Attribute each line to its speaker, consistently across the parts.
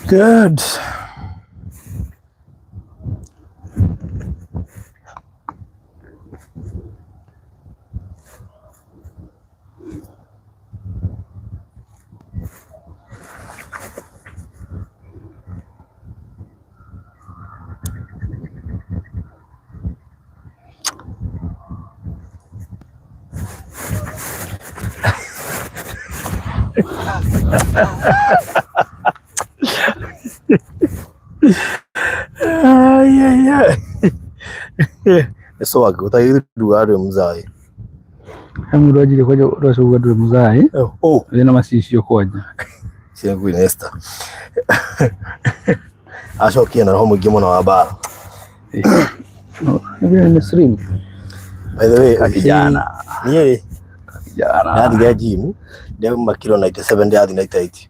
Speaker 1: Good. Ay, ay, ay. Eso wagu utayiduga mzai.
Speaker 2: He mundu anjirie kwanja uracuga nduri muzai.
Speaker 1: Oh,
Speaker 2: wina macicio kwanja.
Speaker 1: Ciangu Nesta. Acokia na roho mũingĩ mũno wa mbara.
Speaker 2: Ni slim.
Speaker 1: By the way,
Speaker 2: Kijana.
Speaker 1: Niĩ
Speaker 2: kijana.
Speaker 1: Ndathire gym, ndauma kilo 97 ndathi 98.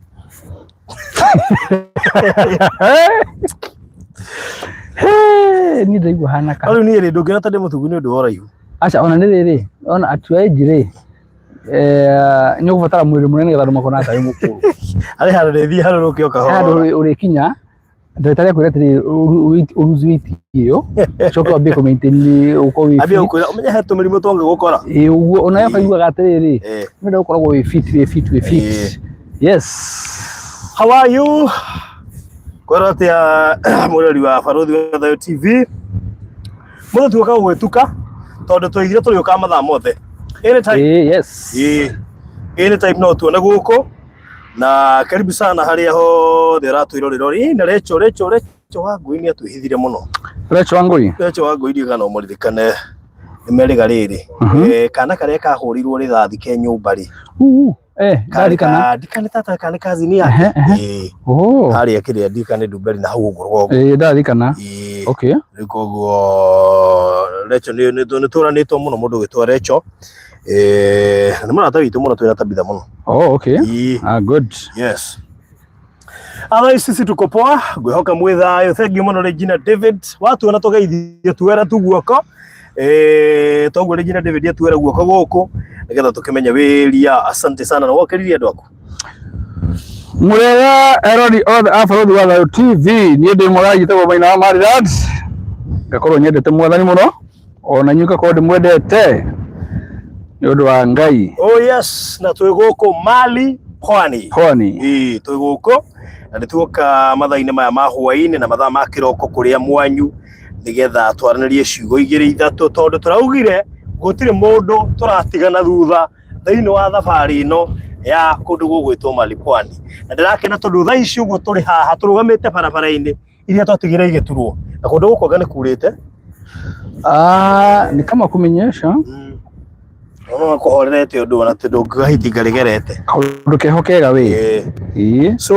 Speaker 2: Hey, ni ndaigua hana ka.
Speaker 1: Rĩu niĩ rĩ ndũngĩona ta ndĩ mũtungu nĩ ũndũ wa ũraihu.
Speaker 2: Aca ona nĩ rĩrĩ, ona at your age rĩ, eh, nĩ ũgũbatara mwĩrĩ mũnene nĩgetha andũ makona tarĩ mũkũrũ.
Speaker 1: Harĩ handũ ndĩthiĩ harũrũke o kahora.
Speaker 2: Handũ ũrĩkinya ndagĩtarĩ akwĩra atĩrĩ ũruzi weight ĩyo ũcoke wambie kũ maintain ũkorwo wĩ
Speaker 1: Ambia
Speaker 2: fit.
Speaker 1: gũkwĩra ũmenye he tũmĩrimũ tũngĩgũkora.
Speaker 2: Ĩ, ũguo ona we ũkaiguaga atĩrĩrĩ, nĩenda gũkoragwo wĩ fit, wĩ fit, wĩ fit. Yes.
Speaker 1: How are you? Kwĩrwo atĩa mũrori wa Barũthi wa Thayũ TV. Mũthĩ tuoka gũgwĩtuka tondũ twaigire tũrĩũkaga mathaa mothe. Anytime.
Speaker 2: Ĩ, yes.
Speaker 1: Ĩ, anytime no tuone gũkũ na karibu sana harĩa hothe ũratwĩrorera ũrĩ. Ĩ, na Rachel, Rachel, Rachel wa Ngui nĩ atwĩhithire mũno.
Speaker 2: Rachel Wangui.
Speaker 1: Rachel wa Ngui ndiũĩ kana ũmũririkane nĩ merĩga rĩrĩ. Kana karĩa kahũrirwo rithathi ke nyũmba rĩ.
Speaker 2: Eh, ndarikana.
Speaker 1: Ndikane tata kana cousin yake.
Speaker 2: Ehe, ehe.
Speaker 1: Ĩ,
Speaker 2: Oh.
Speaker 1: harĩa kĩrĩa ndikane Ndumberi na hau ũguo rũgongo.
Speaker 2: Ĩ, ndarikana.
Speaker 1: Ĩ,
Speaker 2: Okay.
Speaker 1: rĩu koguo Rachel nĩ nĩ tũranĩtwo mũno mũndũ ũgĩtwo Rachel. Nĩ mũrata witũ mũno twĩna Tabitha mũno.
Speaker 2: Oh, okay.
Speaker 1: Ĩ,
Speaker 2: Ah, good.
Speaker 1: yes. Otherwise sisi tuko poa, ngwihoka mwĩ thayũ. Thank you mũno Regina David. Watuona tũgeithie tuera tu guoko. Toguo Regina David atuera guoko gũkũ nĩgetha tũkĩmenye wĩria. Asante sana na wokĩririe andũ aku.
Speaker 2: Mũrega erori othe a Barũthi wa Thayũ TV, niĩ ndĩ mũraji njĩtagwo Maina wa Maridad, ngakorwo nyendete mwathani mũno ona inyuĩ ngakorwo ndĩmwendete nĩ ũndũ wa Ngai.
Speaker 1: Oh yes, na twĩ gũkũ Mali Pwani.
Speaker 2: Pwani.
Speaker 1: Ĩĩ, twĩ gũkũ na nĩ tuoka mathaa-inĩ maya ma hwaĩ-inĩ na mathaa ma kĩroko kũrĩa mwanyu nĩgetha twaranĩrie ciugo igĩrĩ ithatũ tondũ tũraugire gũtirĩ mũndũ tũratigana thutha thĩinĩ wa thabarĩ ĩno ya kũndũ gũgwĩtwo Mali Pwani. Na ndĩrakena tondũ thaa ici ũguo tũrĩ haha tũrũgamĩte barabara-inĩ iria twatigire igĩturwo na kũndũ gũkũ anga nĩ kurĩte.
Speaker 2: Ah, ni kama kumenyesha.
Speaker 1: Ona kũhorerete ũndũ ona tondũ ngahitinga rĩgerete.
Speaker 2: Kaũndũ keho kega wĩ. Ĩĩ.
Speaker 1: So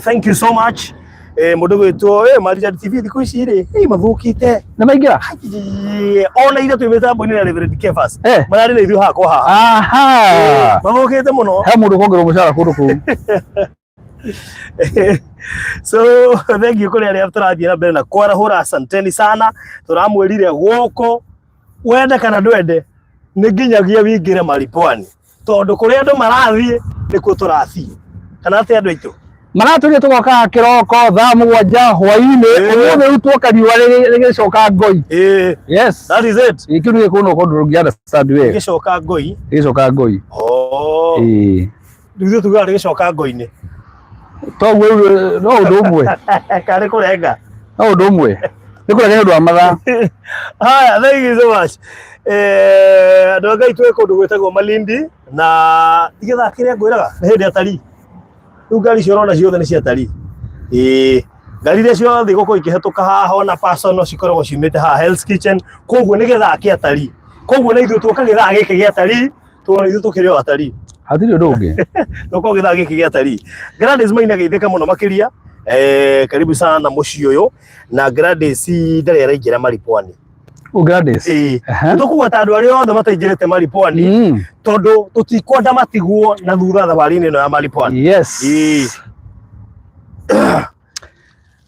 Speaker 1: thank you so much. Mũndũ gwĩtwo Maridad TV thikũ ici rĩ, mathũkĩte.
Speaker 2: Nĩ maingĩra?
Speaker 1: Ona ithe twĩ mĩtambo-inĩ na Reverend Kefas. Mararĩ na ithuĩ haha kwa haha.
Speaker 2: Aha.
Speaker 1: Mathũkĩte mũno.
Speaker 2: He mũndũ kuongerwo mũcara kũndũ kũu.
Speaker 1: So thank you kũrĩ arĩa tũrathiĩ na mbere na kwarahũra, asanteni sana. Tũramwĩrire gũkũ wende kana ndwende nĩ nginyagia wingĩre Mali Pwani tondũ kũrĩa andũ marathiĩ nĩkuo tũrathiĩ, kana atĩ andũ aitũ
Speaker 2: Maratũria tũgokaga kĩroko thaa 7 hwainĩ. Ũmũthĩ rĩu tuoka riũa rĩgĩcoka ngoi. Yes.
Speaker 1: That is it.
Speaker 2: Ĩ, kĩu nĩ gĩkũnũ kũndũ ndũngĩ understand wega.
Speaker 1: Gĩcoka ngoi.
Speaker 2: Gĩcoka ngoi.
Speaker 1: Oh.
Speaker 2: Ĩ.
Speaker 1: Rĩu ithuĩ tugaga rĩgĩcoka ngoi-inĩ.
Speaker 2: Toguo rĩu no ũndũ ũmwe.
Speaker 1: Karĩ kũrenga.
Speaker 2: No ũndũ ũmwe. Nĩ kũrenga nĩ ũndũ wa mathaa.
Speaker 1: Haya, thank you so much. Andũ a Ngai twĩ kũndũ gwĩtagwo Malindi na gĩthaa kĩrĩa ngwĩraga nĩ hĩndĩ atarii. Rĩu ngari icio ũrona ciothe nĩ cia atarii. Ĩĩ, ngari iria ciothe igũkorwo ikĩhetũka haha ona personal cikoragwo ciumĩte haha Hell's Kitchen, koguo nĩ gĩthaa kĩa atarii. Koguo na ithuĩ tuoka gĩthaa gĩkĩ gĩa atarii, tuona ithuĩ tũkĩrĩ o atarii.
Speaker 2: Hatirĩ ũndũ ũngĩ.
Speaker 1: Tuoka gĩthaa gĩkĩ gĩa atarii. Gladys Maina geithĩka mũno makĩria. Karibu sana mũciĩ ũyũ na Gladys ndarĩ araingĩra Mali Pwani.
Speaker 2: Ũ Gladys.
Speaker 1: Ĩĩ.
Speaker 2: Aha.
Speaker 1: Tũkũgweta andũ arĩa othe mataingĩrĩte Mali Pwani tondũ tũtikwenda matigwo na thutha thabarĩ-inĩ ĩno ya Mali Pwani.
Speaker 2: Yes.
Speaker 1: Ĩĩ.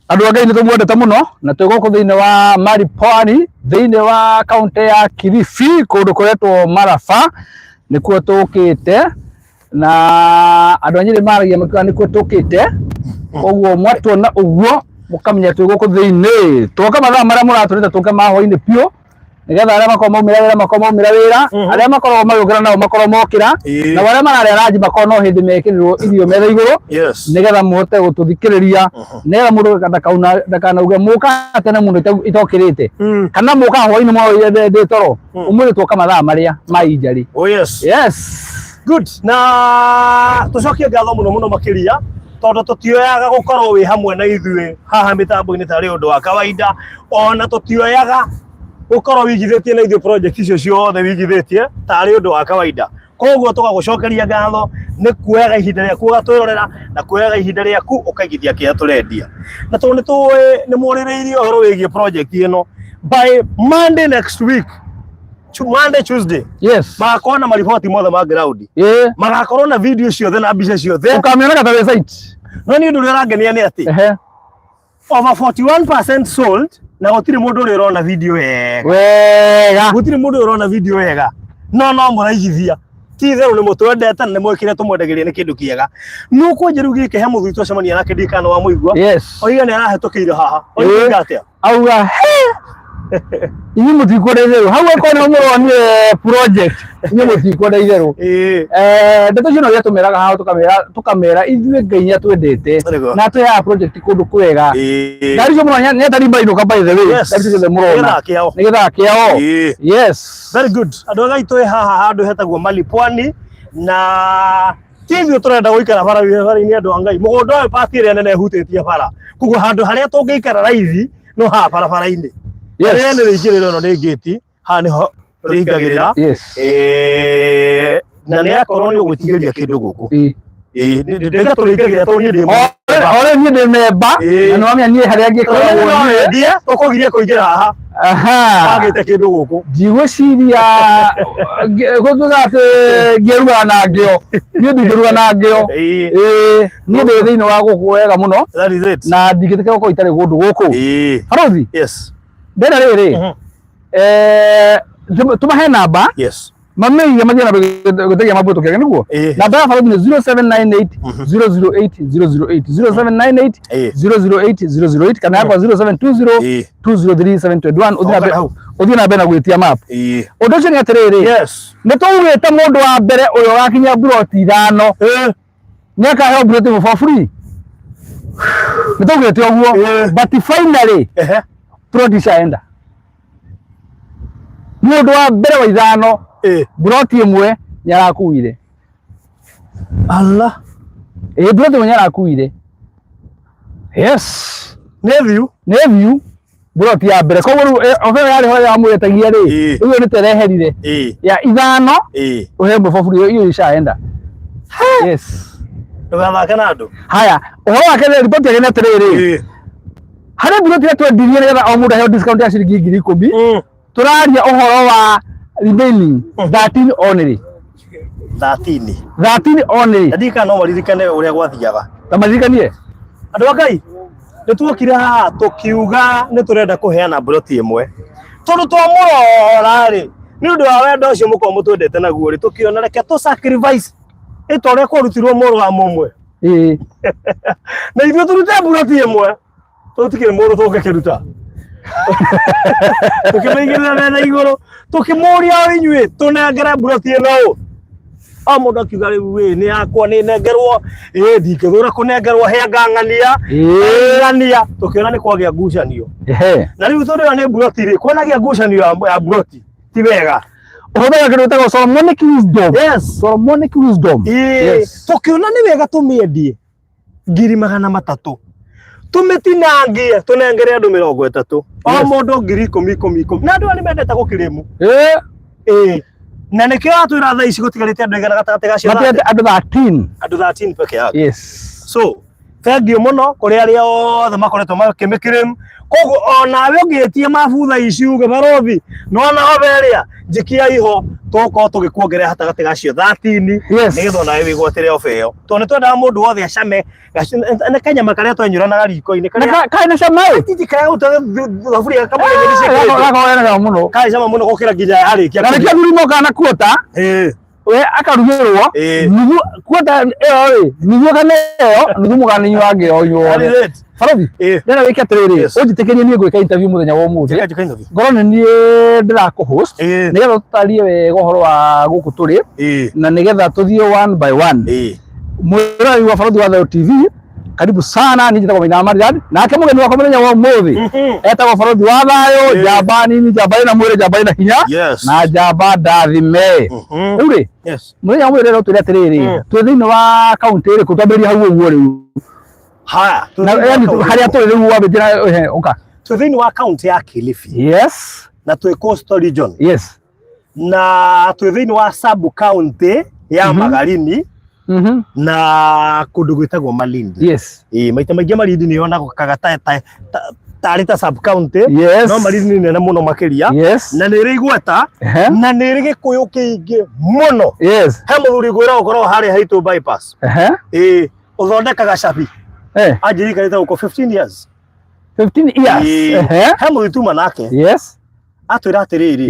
Speaker 2: Andũ a Ngai nĩ tũmwendete mũno na twĩ gũkũ thĩinĩ wa Mali Pwani thĩinĩ wa kaunti ya Kilifi kũndũ kũretwo Maraba nĩkuo tũkĩte. Na andũ a Nyĩrĩ maragia makiuga nĩkuo tũkĩte, koguo mwatuona ũguo mũkamenya twĩ gũkũ thĩinĩ. Twoka mathaa marĩa mũratũrĩte tũke ma hwainĩ biũ, nĩgetha arĩa makorwo maumĩra wĩra makorwo maumĩra wĩra, arĩa makoragwo magĩũkĩra nao makorwo mokĩra, nao arĩa mararĩa ranji makorwo no hĩndĩ mekĩrĩrwo irio metha igũrũ, nĩgetha mũhote gũtũthikĩrĩria, nĩgetha mũndũ ndakanauge mũkaga tene mũno itokĩrĩte, kana mũkaga hwainĩ mũno ndĩ toro. Ũmũthĩ twoka mathaa marĩa ma injarĩ.
Speaker 1: Oh yes.
Speaker 2: Yes.
Speaker 1: Good. Na tucokie ngatho muno muno makiria tondu tutioyaga gukorwo wi hamwe na ithuĩ haha mitambo-inĩ tarĩ ũndũ wa kawaida, ona tutioyaga gukorwo wigithĩtie na ithuĩ project icio ciothe wigithĩtie tarĩ ũndũ wa kawaida. Koguo tũgagũcokeria ngatho nĩ kuoyaga ihinda rĩaku ũgatwĩrorera na kuoyaga ihinda rĩaku ũkaigithia kĩrĩa tũrendia. Na tondũ nĩ tũĩ nĩ mũrĩrĩirie ũhoro wĩgiĩ project ĩno, by Monday next week, Monday, Tuesday,
Speaker 2: Yes.
Speaker 1: magakorwo na mariboti mothe ma ground, magakorwo na video ciothe na mbica ciothe.
Speaker 2: Ũkamĩonaga ta wĩ site.
Speaker 1: No nĩ ũndũ ũrĩa ũrangenia nĩ atĩ over 41% sold na gũtirĩ mũndũ ũrĩa ũrona video wega.
Speaker 2: Wega.
Speaker 1: Gũtirĩ mũndũ ũrona video wega, no no mũraigithia. Ti itherũ nĩ mũtwendete na nĩ mwĩkĩre tũmwendagĩria nĩ kĩndũ kĩega. Nũkwenja rĩu gĩkĩ he mũthuri twacemania nake ndiĩ kana nĩwamũigua.
Speaker 2: Yes.
Speaker 1: Oiga nĩ arahĩtũkĩire haha. Oiga atĩa?
Speaker 2: Auga he inyuĩ mũtikwenda itherũ hau akorwo nĩho mũronire project, inyuĩ mũtikwenda itherũ. Ndeto icio no iria tũmeraga haha, tũkamera ithuĩ Ngai nĩ atwendete na atũheaga project kũndũ kwega. Ngari icio mũrona nĩ atari mbainũka, by the way. Ngari icio ciothe mũrona
Speaker 1: Nĩgetha kĩao.
Speaker 2: Nĩgetha kĩao. Yes.
Speaker 1: Very good. Andũ a Ngai, twĩ haha handũ hetagwo Malipwani, na ti ithuĩ tũrenda gũikara bara-inĩ. Andũ a Ngai, mũgũnda ũyũ pati ĩrĩa nene ĩhutĩtie bara, koguo handũ harĩa tũngĩikara raithi no haha barabara-inĩ. Rĩrĩa nĩ rĩingĩrĩro, ĩno nĩ ngĩti, haha nĩho rĩingagĩrĩra. Na nĩ akorwo nĩ ũgwĩtigĩria kĩndũ gũkũ. Ndĩga tũrĩingagĩrĩra tondũ niĩ ndĩ
Speaker 2: Ore niĩ ndĩ memba na nĩ wamenya niĩ harĩa ngĩkoragwo niĩ.
Speaker 1: Ndie tũkũgiria kũingĩra haha wagĩte kĩndũ gũkũ.
Speaker 2: Ndigwĩciria gũtuĩka atĩ ngĩruga na ngĩo, niĩ ndingĩruga na ngĩo. Ĩĩ, niĩ ndĩ thĩinĩ wa gũkũ wega mũno.
Speaker 1: That is it.
Speaker 2: Na ndingĩtĩkĩra gũkorwo itarĩ kũndũ gũkũ. Barothi.
Speaker 1: Yes.
Speaker 2: Ndĩrenda rĩrĩ, tũmahe namba mamĩige mathiĩ na mbere gũtegia mabũtũ kĩake nĩguo. Namba ya barothi nĩ 0798 008 008, 0798 008 008, kana yakwa 0720 203 721. Ũthiĩ na mbere, ũthiĩ na mbere na gwĩtia map. Ũndũ ũcio nĩ atĩrĩrĩ, nĩ twaugĩte mũndũ wa mbere ũrĩa ũgakinyia mburoti 5 nĩ akaheo mburoti ĩmwe for free. Nĩ twaugĩte ũguo. But finally plot icaenda mũndũ wa mbere wa 5 mburoti ĩmwe nĩ arakuire.
Speaker 1: Allah.
Speaker 2: Ĩĩ, mburoti ĩmwe nĩ arakuire. Yes.
Speaker 1: Nĩ thiu.
Speaker 2: Nĩ thiu mburoti ya mbere, koguo rĩu oba ĩyo yarĩ ho yamwĩtagia rĩ, rĩu ĩyo nĩ tereherire ya 5 ũhe ĩmwe for free, hiyo ishaenda. Yes.
Speaker 1: Ndũgathake na andũ.
Speaker 2: Haya, ũhoro wake nĩ riboti yake nĩ atĩrĩrĩ, harĩ mburoti ĩrĩa twendirie nĩgetha o mũndũ aheo discount ya ciringi 10,000, tũraria ũhoro wa remaining 13 only.
Speaker 1: 13.
Speaker 2: 13 only.
Speaker 1: Na ndiĩ kana no maririkane ũrĩa gwathiaga.
Speaker 2: Na maririkanie.
Speaker 1: Andũ a Ngai, nĩ tuokire haha tũkiuga nĩ tũrenda kũheana mburoti ĩmwe, tondũ twamũrora rĩ, nĩ ũndũ wa wendo ũcio mũkorwo mũtwendete naguo rĩ, tũkĩona reke tũ sacrifice ĩta ũrĩa kwarutirwo mũrũ wa mũmwe, na ithuĩ tũrute mburoti ĩmwe. Tũtikĩrĩ mũndũ tũngĩkĩruta. Tũkĩmĩigĩrĩra metha igũrũ, tũkĩmũria, o inyuĩ tũnengere mburoti ĩno ũ. O mũndũ akiuga, rĩu ĩ nĩ yakwa, nĩ nengerwo, ĩ ndingĩthũra kũnengerwo, he ngang'ania ng'ania. Tũkĩona nĩ kwagĩa ngucanio. Na rĩu tondũ ĩyo nĩ mburoti rĩ, kwanagia ngucanio ya mburoti ti wega.
Speaker 2: Ũhũthagĩra kĩndũ gĩtagwo Solomonic wisdom.
Speaker 1: Yes.
Speaker 2: Solomonic wisdom.
Speaker 1: Tũkĩona nĩ wega tũmĩendie 300,000, tũmĩtinangie, tũnengere andũ 30, o mũndũ 10,000 10 10, na andũ aya nĩ mendete gũkĩrĩmu. Ĩĩ, na nĩkĩo atwĩra thaa ici gũtigarĩte andũ aigana gatagatĩ ga cio?
Speaker 2: Matigarĩte andũ 13.
Speaker 1: Andũ 13 peke yake.
Speaker 2: Yes.
Speaker 1: So thengiũ mũno kũrĩ arĩa othe makoretwo makĩmĩkĩrĩmu. Koguo onawe ũngĩtie mabu thaa ici uge, barothi nona obe ĩrĩa njikia iho, tũgũkorwo tũgĩkuongerera gatagatĩ ga cio 13, nĩgetha onawe wĩgwatĩre obe ĩyo, tondũ nĩ twendaga mũndũ wothe acame nĩ kanyama karĩa twenyũranaga riko-inĩ.
Speaker 2: Na karĩ na cama ĩ.
Speaker 1: Titi karĩa gũta thaburia kamwe nyeni ciĩkĩrĩtwo.
Speaker 2: Gakoragwo kena cama mũno.
Speaker 1: Karĩ cama mũno gũkĩra nginya yarĩkia
Speaker 2: Na nĩkĩo athuri mokaga na kuota. We akarugĩrwo nuthu kuota ĩyo rĩ, nuthu kana ĩyo nuthu mũganinyua o inyuothe.
Speaker 1: That is it.
Speaker 2: Barothi, ndĩrenda wĩke atĩrĩrĩ, ũnjĩtĩkĩrie niĩ ngwĩka interview mũthenya wa ũmũthĩ.
Speaker 1: Njĩka njĩka interview.
Speaker 2: Ngorwo nĩ niĩ ndĩrakũ host nĩgetha tũtarie wega ũhoro wa gũkũ tũrĩ na nĩgetha tũthiĩ one by one. Mwĩroreri wa Barothi wa Thayo TV, karibu sana. Niĩ njĩtagwo Maina wa Maridad, nake mũgeni wakwa mũthenya wa ũmũthĩ etagwo Barothi wa Thayũ, njamba nini, njamba ĩna mwĩrĩ, njamba ĩna hinya na njamba ndathime. Rĩu rĩ, mũthenya wa ũmũthĩ rĩrĩa ũtwĩre atĩrĩrĩ, twĩ thĩinĩ wa kaũntĩ ĩrĩkũ? Twambĩrĩrie hau ũguo rĩu.
Speaker 1: Haya.
Speaker 2: Na yani harĩa tũrĩ rĩu wambĩtĩra ũka.
Speaker 1: Twĩ thĩinĩ wa kaunti ya Kilifi na twĩ Coastal Region na twĩ thĩinĩ wa sub county ya Magarini na kũndũ gwĩtagwo Malindi. Ĩĩ, maita maingĩ Malindi nĩ yonekaga ta ta ta- tarĩ ta sub county no Malindi nĩ nene mũno makĩria na nĩ ĩrĩ igweta na nĩ ĩrĩ gĩkũyũ kĩingĩ mũno. He mũthuri ngwĩra ũkoragwo harĩa haitũ bypass. Ĩĩ, ũthondekaga cabi, anjĩrikarĩte gũkũ 15 years.
Speaker 2: 15 years.
Speaker 1: Ĩĩ. He mũthuri tuma nake atwĩra atĩrĩrĩ,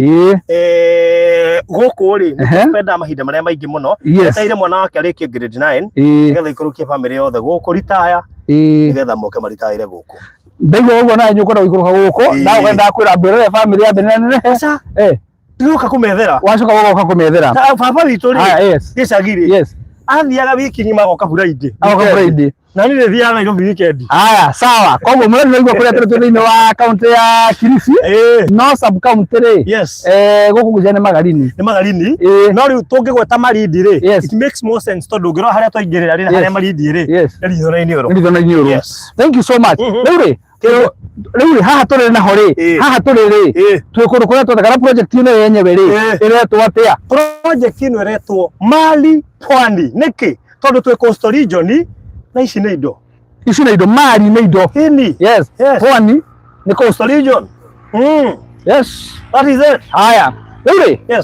Speaker 1: gũkũ rĩ nĩtũspendaga mahinda marĩa maingĩ mũno. Eteire mwana wake arĩkie grade 9 nĩgetha ikũrũkie bamĩrĩ yothe gũkũ ritaya, nĩgetha moke maritaĩre gũkũ.
Speaker 2: Ndaigua ũguo nawe nĩũkwenda gũikũrũka gũkũ. Ndagũka ndakwĩra mbĩrĩre bamĩrĩ yambe nenehe.
Speaker 1: Aca, ndĩroka kũmethera.
Speaker 2: Wacoka ũgoka kũmethera.
Speaker 1: Ta baba witũ rĩ,
Speaker 2: Haya,
Speaker 1: gĩcagi rĩ, athiaga wiki ng'ima agoka Friday.
Speaker 2: Agoka Friday.
Speaker 1: Na niĩ thiaga Nairobi weekend.
Speaker 2: Haya, sawa. Koguo mũrori naigua kũrĩa tũrĩ, twĩ thĩinĩ wa kaũntĩ ya Kilifi, no sub county rĩ, gũkũ ngwĩciria nĩ Magarini.
Speaker 1: Nĩ Magarini. No rĩu tũngĩgweta Malindi rĩ, it makes more sense tondũ ũngĩrora harĩa twaingĩrĩra rĩ na harĩa Malindi rĩ, nĩ ritho na iniũrũ.
Speaker 2: Nĩ ritho na iniũrũ. Thank you so much. Rĩu rĩ, rĩu rĩ, haha tũrĩ naho rĩ, haha tũrĩ rĩ, twĩ kũndũ kũrĩa twetha project ĩno yenyewe rĩ, ĩretwo atĩa?
Speaker 1: Project ĩno ĩretwo Mali Pwani. Nĩkĩ? Tondũ twĩ Coastal Region na ici nĩ indo.
Speaker 2: Ici nĩ indo, mali nĩ indo.
Speaker 1: Ĩni.
Speaker 2: Pwani nĩ
Speaker 1: Coastal Region. That is it.
Speaker 2: Haya, rĩu rĩ,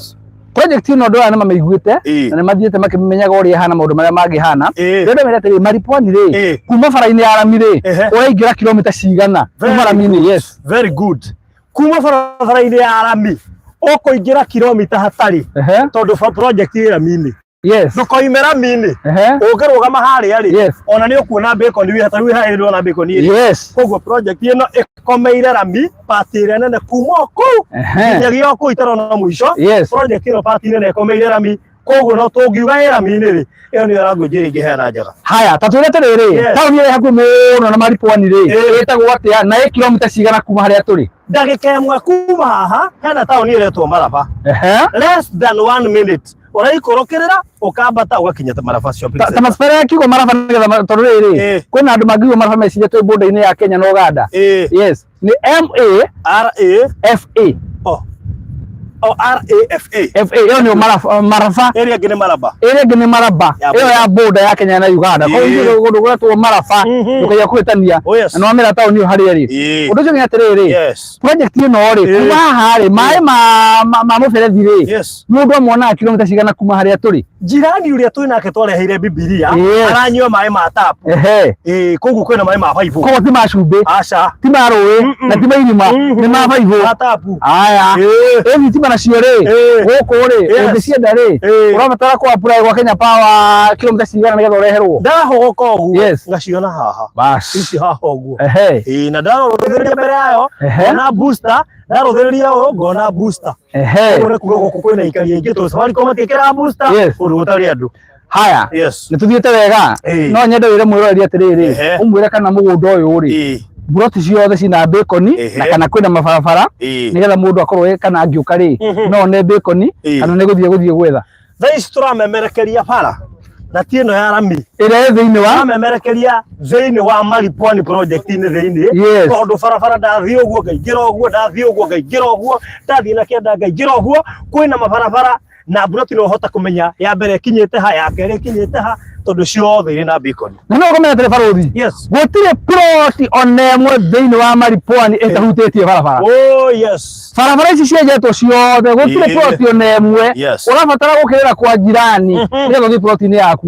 Speaker 2: project ĩno andũ aya nĩ mamĩiguĩte na nĩ mathiĩte makĩmenyaga ũrĩa ĩhana, maũndũ marĩa mangĩhana. Ndĩrenda mene atĩrĩ, Maripwani rĩ, kuma bara-inĩ ya rami rĩ, ũraingĩra kilomita cigana kuma
Speaker 1: Very
Speaker 2: rami-inĩ?
Speaker 1: good. Very good. Kuma barabara-inĩ ya rami ũkũingĩra kilomita hatarĩ, tondũ project ĩ rami-inĩ. Ndũkoime rami-inĩ. Ũngĩrũgama harĩa rĩ, ona nĩ ũkuona bacon wĩ hatarĩ wĩ harĩa ndĩrona bacon ĩrĩ. Koguo project ĩno ĩkomeire rami part ĩrĩa nene kuma o kũu nginyagia o kũu itarona mũico. Project ĩno part nene ĩkomeire rami, koguo no tũngiuga ĩ rami-inĩ rĩ, ĩyo nĩyo language ĩrĩa ingĩheana njega.
Speaker 2: Haya, ta twĩre atĩrĩrĩ, taũni ĩrĩa hakuhĩ mũno na Maripwani rĩ, ĩtagwo atĩa na ĩ kilomita cigana kuma harĩa tũrĩ?
Speaker 1: Ndagĩka ĩmwe kuma haha hena taũni ĩretwo Maraba. Less than 1 minute ũraikũrũkĩrĩra ũkambata ũgakinya ta Maraba shopping
Speaker 2: Ta
Speaker 1: center.
Speaker 2: macibara ya kiugo Maraba nĩgetha tondũ rĩrĩ, kwĩna andũ mangiuga Maraba meciria twĩ border-inĩ ya Kenya na Uganda. Yes, nĩ M A
Speaker 1: R A
Speaker 2: F A.
Speaker 1: O O R A F A.
Speaker 2: F A ĩyo nĩyo Maraba, Maraba.
Speaker 1: Ĩrĩa ĩngĩ nĩ Maraba.
Speaker 2: Ĩrĩa ĩngĩ nĩ Maraba,
Speaker 1: Ya
Speaker 2: ĩyo ya border ya Kenya na Uganda. Koguo ithuĩ kũndũ gwetwo Maraba, ndũkaigua kũhĩtania. Na nĩwamĩra taũni ĩyo harĩa ĩrĩ. Ũndũ ũcio nĩ atĩrĩrĩ, project ĩno rĩ, kuma haha rĩ, maĩ ma mũberethi rĩ, mũndũ amonaga kilomita cigana kuma harĩa tũrĩ?
Speaker 1: Jirani ũrĩa twĩ nake twareheire Bibilia aranyua maĩ ma tap. Koguo kwĩna maĩ ma baibũ.
Speaker 2: Koguo ti ma cumbĩ,
Speaker 1: Aca.
Speaker 2: ti ma rũĩ, na ti ma irima, nĩ ma baibũ.
Speaker 1: Ma tapu.
Speaker 2: Aya. Ĩ thitima nacio rĩ, gũkũ rĩ, ũngĩcienda rĩ, ũrabatara kũ apply gwa Kenya Power kilomita cigana nĩgetha ũreherwo?
Speaker 1: Ndahogoka ũguo ngaciona haha.
Speaker 2: Bas.
Speaker 1: Ici haha ũguo. Ĩĩ, na ndarũthĩrĩria mbere yayo ngona booster, ndarũthĩrĩria ũũ ngona booster. Ũguo nĩ kuga gũkũ kwĩna aikari aingĩ tondũ Safaricom matiĩkĩraga booster kũndũ gũtarĩ andũ.
Speaker 2: Haya, nĩ tũthiĩte wega. No nyende wĩre mwĩroreri atĩrĩrĩ, ũmwĩre kana mũgũnda ũyũ rĩ, mburoti ciothe cina bacon na kana kwĩna mabarabara nĩgetha mũndũ akorwo kana angĩũka rĩ, no one bacon kana nĩ gũthiĩ gwetha.
Speaker 1: Thaa ici tũramemerekeria bara na ti ĩno ya rami,
Speaker 2: ĩrĩa ĩ thĩinĩ wa
Speaker 1: tũramemerekeria thĩinĩ wa Maripwani project-inĩ thĩinĩ, tondũ barabara ndathiĩ ũguo ngaingĩra ũguo, ndathiĩ ũguo ngaingĩra ũguo, ndathiĩ na kĩanda ngaingĩra ũguo, kwĩna mabarabara na mburoti no ũhota kũmenya ya mbere ĩkinyĩte ha, ya kerĩ ĩkinyĩte ha, tondũ ciothe irĩ na beacon.
Speaker 2: Na no ũkamenya atĩrĩ barũthi, gũtirĩ ploti ona ĩmwe thĩinĩ wa Maripwani ĩtahutĩtie barabara.
Speaker 1: Oh yes.
Speaker 2: Barabara ici cienjetwo ciothe, gũtirĩ ploti ona ĩmwe ũrabatara gũkĩrĩra kwa jirani nĩgetha ũthiĩ ploti-inĩ yaku.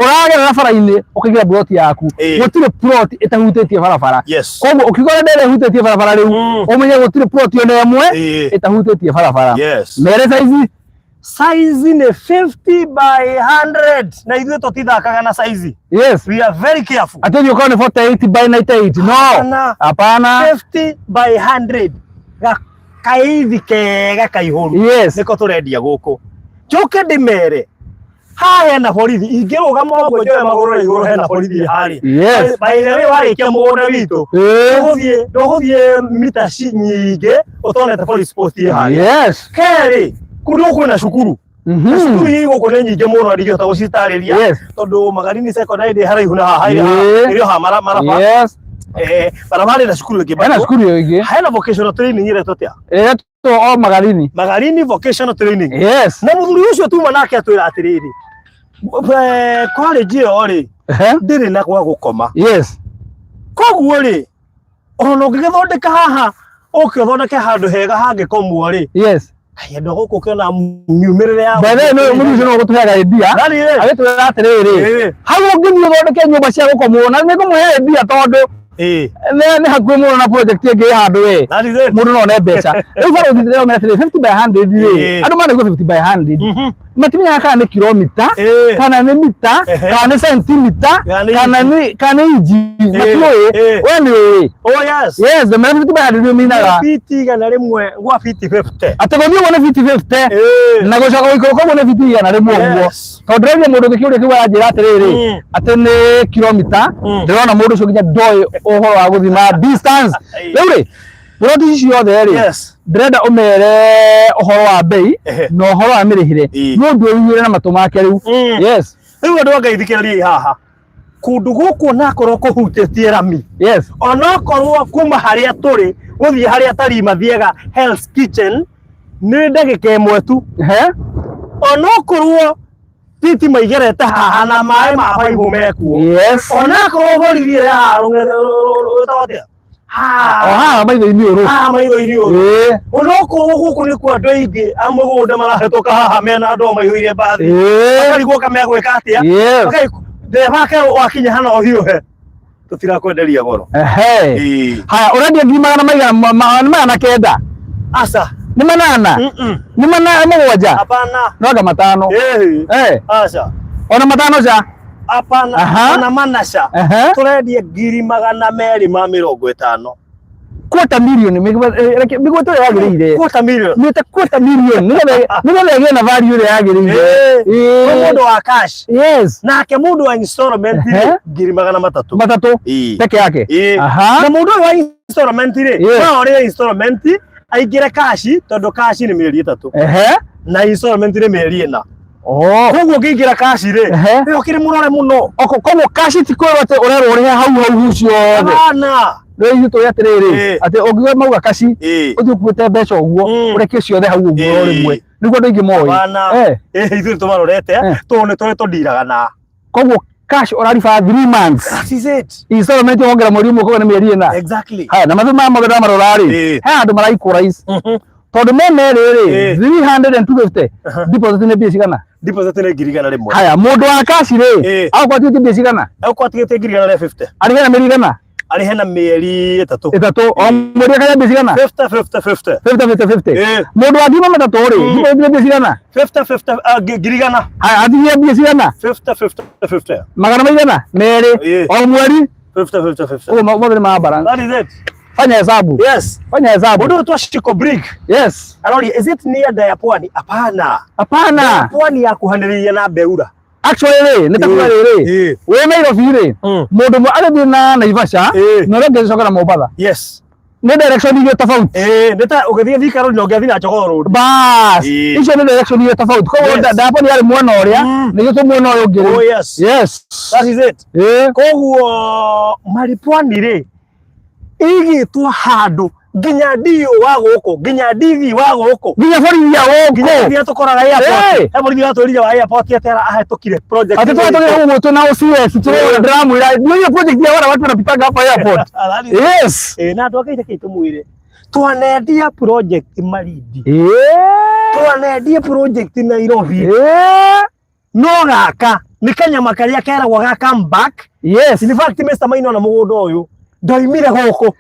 Speaker 2: Ũragerera bara-inĩ ũkaingĩra ploti yaku. Gũtirĩ ploti ĩtahutĩtie barabara. Koguo ũkiuga ũrĩa ndĩrĩa ĩhutĩtie barabara rĩu, ũmenye gũtirĩ ploti ona ĩmwe ĩtahutĩtie barabara. Mere saizi.
Speaker 1: Size nĩ 50 by 100 na ithuĩ tũtithakaga na size.
Speaker 2: Yes.
Speaker 1: We are very careful.
Speaker 2: Atĩ ũthiĩ ũkorwo nĩ 48 by 98. No.
Speaker 1: Hapana.
Speaker 2: Hapana.
Speaker 1: 50 by 100 gakaithi kega kaihũru.
Speaker 2: Yes.
Speaker 1: Nĩko tũrendia gũkũ. Njoke ndĩmere haha hena borithi ingĩrũgama ũguo njoe magũrũ na igũrũ hena borithi harĩa.
Speaker 2: Yes.
Speaker 1: By the way warĩkia mũgũnda witũ
Speaker 2: Eh.
Speaker 1: ndũgũthiĩ mita nyingĩ ũtonete police post ĩ harĩa.
Speaker 2: Yes.
Speaker 1: Kerĩ kũndũ gũkũ kwĩna cukuru. Na cukuru
Speaker 2: Mhm.
Speaker 1: ii gũkũ nĩ nyingĩ mũno ndingĩhota gũcitarĩria
Speaker 2: Yes.
Speaker 1: tondũ Magarini Secondary ndĩ haraihu na haha
Speaker 2: Yeah.
Speaker 1: ĩrĩ o haha Maraba.
Speaker 2: Yes.
Speaker 1: Maraba harĩ na cukuru ĩngĩ
Speaker 2: Hena
Speaker 1: bado.
Speaker 2: cukuru ĩyo ĩngĩ.
Speaker 1: Hena vocational training ĩretwo atĩa?
Speaker 2: Ĩretwo o Magarini.
Speaker 1: Magarini vocational training.
Speaker 2: Yes.
Speaker 1: Na mũthuri ũcio tuma nake atwĩra atĩrĩrĩ, college ĩyo rĩ
Speaker 2: Ehe.
Speaker 1: ndĩrĩ na gwa gũkoma.
Speaker 2: Yes.
Speaker 1: Koguo rĩ ona ũngĩgĩthondeka haha ũke ũthondeke handũ hega hangĩkomwo rĩ,
Speaker 2: Yes.
Speaker 1: kaĩ andũ a gũkũ ũkĩona miumĩrĩre ya
Speaker 2: By the way, nĩ mũthuri ũcio no ũgũtũheaga idea.
Speaker 1: Nani rĩ?
Speaker 2: Agĩtwĩra atĩrĩrĩ, hau ũngĩthiĩ ũthondeke nyũmba cia gũkomwo na nĩngũmũhe idea tondũ nĩ hakuhĩ mũno na project ĩngĩ ĩ handũ ĩ
Speaker 1: That is it.
Speaker 2: mũndũ no one mbeca. Rĩu barũthi ndĩrona atĩrĩ 50 by 100 rĩ,
Speaker 1: Ĩĩ.
Speaker 2: andũ manaigua 50 by 100 matimenyaga kana nĩ kilomita
Speaker 1: Ĩĩ.
Speaker 2: kana nĩ mita
Speaker 1: Ehe.
Speaker 2: kana nĩ sentimita
Speaker 1: Kana nĩ
Speaker 2: kana nĩ kana nĩ inji matiũĩ.
Speaker 1: Ĩĩ.
Speaker 2: We nĩ ũĩ.
Speaker 1: Oh yes.
Speaker 2: Yes, the 50 by 100 nĩ ũminaga
Speaker 1: Fiti 100 gwa fiti 50.
Speaker 2: atĩ gũthiĩ ũguo nĩ fiti 50
Speaker 1: Ĩĩ.
Speaker 2: na gũcoka gũikũrũka ũguo nĩ fiti 100 ũguo.
Speaker 1: Yes.
Speaker 2: Tondũ ndĩraigua mũndũ ũngĩ kĩũria kĩu aranjĩra atĩrĩrĩ atĩ nĩ kilomita ndĩrona mũndũ ũcio nginya ndoĩ ũhoro wa gũthima distance. Rĩu rĩ ploti ici ciothe rĩ
Speaker 1: Yes.
Speaker 2: ndĩrenda ũmere ũhoro wa bei
Speaker 1: Ehe.
Speaker 2: na ũhoro wa mĩrĩhĩre
Speaker 1: Ĩĩ.
Speaker 2: nĩ ũndũ ũiyũre na matũ make rĩu. Yes.
Speaker 1: Rĩu andũ a Ngai thikĩrĩriai haha. Kũndũ gũkũ onakorwo kũhutĩtie rami
Speaker 2: Yes.
Speaker 1: onokorwo kuma harĩa tũrĩ gũthiĩ harĩa tarii mathiaga Hell's Kitchen nĩ ndagĩka ĩmwe tu.
Speaker 2: Ehe.
Speaker 1: Onokorwo thitima igerete haha na maĩ ma baibũ mekuo.
Speaker 2: Yes.
Speaker 1: Onakorwo borithi ĩrĩ haha rũng'ethe atĩa?
Speaker 2: O
Speaker 1: Haha
Speaker 2: haha maitho-inĩ ũrũ.
Speaker 1: haha maitho-inĩ ũrũ.
Speaker 2: Ĩĩ.
Speaker 1: Onokorwo gũkũ nĩkuo andũ aingĩ a mũgũnda marahĩtũka haha mena andũ maihũire mbathi.
Speaker 2: Ĩĩ.
Speaker 1: Makarigwo kamegwĩka atĩa?
Speaker 2: Yes.
Speaker 1: Ndereba akerwo wakinya hana ũhiũhe. Tũtirakwenderia goro.
Speaker 2: Ehe.
Speaker 1: Ĩĩ.
Speaker 2: Haya ũrendia ngiri magana maigana nĩ 900
Speaker 1: Aca.
Speaker 2: nĩ 8 nĩ 7
Speaker 1: Hapana.
Speaker 2: no anga 5.
Speaker 1: Ĩĩ.
Speaker 2: Eh.
Speaker 1: Aca.
Speaker 2: Ona 5 ca.
Speaker 1: Hapana.
Speaker 2: Aha.
Speaker 1: Ona manaca.
Speaker 2: Ehe.
Speaker 1: Tũrendia ngiri 250.
Speaker 2: Quarter million mĩgwete ũrĩa yagĩrĩire.
Speaker 1: Quarter million.
Speaker 2: Mĩte quarter million nĩgetha ĩgĩe na value ĩrĩa yagĩrĩire.
Speaker 1: Ĩĩ.
Speaker 2: Ĩĩ.
Speaker 1: Kwĩ mũndũ wa cash.
Speaker 2: Yes.
Speaker 1: Nake mũndũ wa installment rĩ
Speaker 2: Ehe.
Speaker 1: ngiri 300.
Speaker 2: 300
Speaker 1: Ĩĩ.
Speaker 2: peke yake.
Speaker 1: Ĩĩ.
Speaker 2: Aha.
Speaker 1: Na mũndũ ũyũ wa installment rĩ
Speaker 2: Yes.
Speaker 1: no ũrĩhe installment aingĩre cash tondũ cash nĩ mĩeri 3
Speaker 2: Ehe.
Speaker 1: na installment nĩ mĩeri 4.
Speaker 2: Oh.
Speaker 1: Koguo ũngĩingĩra cash rĩ
Speaker 2: Ehe.
Speaker 1: ĩyo ũkĩrĩ mũrore mũno.
Speaker 2: Oko koguo cash ti kwĩrwo atĩ ũrerwo ũrĩhe hau hau ciothe.
Speaker 1: Hapana.
Speaker 2: Rĩu ithuĩ tũĩ atĩrĩrĩ
Speaker 1: Ĩĩ.
Speaker 2: atĩ ũngiuga mauga kaci
Speaker 1: Ĩĩ.
Speaker 2: ũthiĩ ũkuĩte mbeca ũguo ũrekie ciothe hau ũguo o
Speaker 1: Ĩĩ.
Speaker 2: rĩmwe nĩguo andũ aingĩ moĩ.
Speaker 1: Hapana.
Speaker 2: Eh.
Speaker 1: Ĩĩ ithuĩ tũmarorete
Speaker 2: Eh.
Speaker 1: tondũ nĩ tũrĩ tũndiraga na.
Speaker 2: Koguo cash ũrariba 3 months.
Speaker 1: That is it.
Speaker 2: Installment wongera mweri ũmwe koguo nĩ mĩeri 4.
Speaker 1: Exactly.
Speaker 2: Haya na mathaa maya mothe ndamarora rĩ
Speaker 1: Ĩĩ.
Speaker 2: he handũ mara equalize tondũ me merĩ rĩ
Speaker 1: Ĩĩ.
Speaker 2: 300 and 250 deposit nĩ mbia cigana?
Speaker 1: Deposit nĩ ngiri 100.
Speaker 2: Haya mũndũ wa cash rĩ
Speaker 1: Ĩĩ.
Speaker 2: agũkorwo atigĩtie mbia cigana?
Speaker 1: Agũkorwo atigĩtie ngiri 150.
Speaker 2: Arĩhe na mĩeri igana?
Speaker 1: Arĩhe na mĩeri 3.
Speaker 2: 3 o mweri akarĩa mbia cigana?
Speaker 1: 50 50 50.
Speaker 2: 50 50 50.
Speaker 1: Ĩĩ.
Speaker 2: Mũndũ wa ngiri 300 rĩ deposit nĩ mbia cigana?
Speaker 1: 50 50 ngiri 100.
Speaker 2: Haya atigie mbia cigana?
Speaker 1: 50 50 50.
Speaker 2: Magana maigana? Merĩ
Speaker 1: Ĩĩ.
Speaker 2: o mweri
Speaker 1: 50 50 50.
Speaker 2: ũguo mothe nĩ ma balance.
Speaker 1: That is it.
Speaker 2: Fanya hesabu.
Speaker 1: Yes.
Speaker 2: Fanya hesabu.
Speaker 1: Mũndũ ũyũ twashiko brick.
Speaker 2: Yes.
Speaker 1: Aroria is it near Daya Pwani? Hapana.
Speaker 2: Hapana.
Speaker 1: Pwani yakuhanĩrĩirie na Beura.
Speaker 2: Actually rĩ nĩ ta kuga rĩrĩ
Speaker 1: Ĩĩ.
Speaker 2: wĩ Nairobi rĩ mũndũ ũmwe agĩthiĩ na Naivasha
Speaker 1: Ĩĩ.
Speaker 2: na ũrĩa ũngĩ agĩcoka na Mombatha
Speaker 1: Yes.
Speaker 2: nĩ direction igĩrĩ tofauti.
Speaker 1: Ĩĩ nĩ ta ũgĩthiĩ Thika Road na ũngĩathiĩ na Jogoo Road.
Speaker 2: Bas
Speaker 1: Ĩĩ.
Speaker 2: icio nĩ direction igĩrĩ tofauti koguo
Speaker 1: Yes.
Speaker 2: Daya Pwani yarĩ mwena ũrĩa nĩguo twĩ mwena ũyũ ũngĩ
Speaker 1: Oh
Speaker 2: rĩ.
Speaker 1: yes.
Speaker 2: Yes.
Speaker 1: That is it.
Speaker 2: Ĩĩ.
Speaker 1: Koguo Maripwani rĩ igĩtwo handũ nginya DO wa gũkũ nginya DV wa gũkũ
Speaker 2: Nginya borithi ya
Speaker 1: nginya
Speaker 2: gũkũ
Speaker 1: rĩrĩa tũkoraga airport
Speaker 2: Ĩĩ.
Speaker 1: he borithi watwĩrire wa airport atĩ ahĩtũkire project
Speaker 2: atĩ twa tũgĩ ũguo twĩna OCS tũrona ndĩramwĩra ndio hiyo project ya wara watu wanapitaga hapa airport. Yes.
Speaker 1: Ĩĩ na andũ a Ngai reke tũmwĩre twanendia project Malindi
Speaker 2: Ĩĩ.
Speaker 1: twanendia project Nairobi
Speaker 2: Ĩĩ.
Speaker 1: no gaka nĩ kanyama karĩa keragwo ga comeback.
Speaker 2: Yes.
Speaker 1: In fact Mr. Maina ona mũgũnda ũyũ ndoimire gũkũ.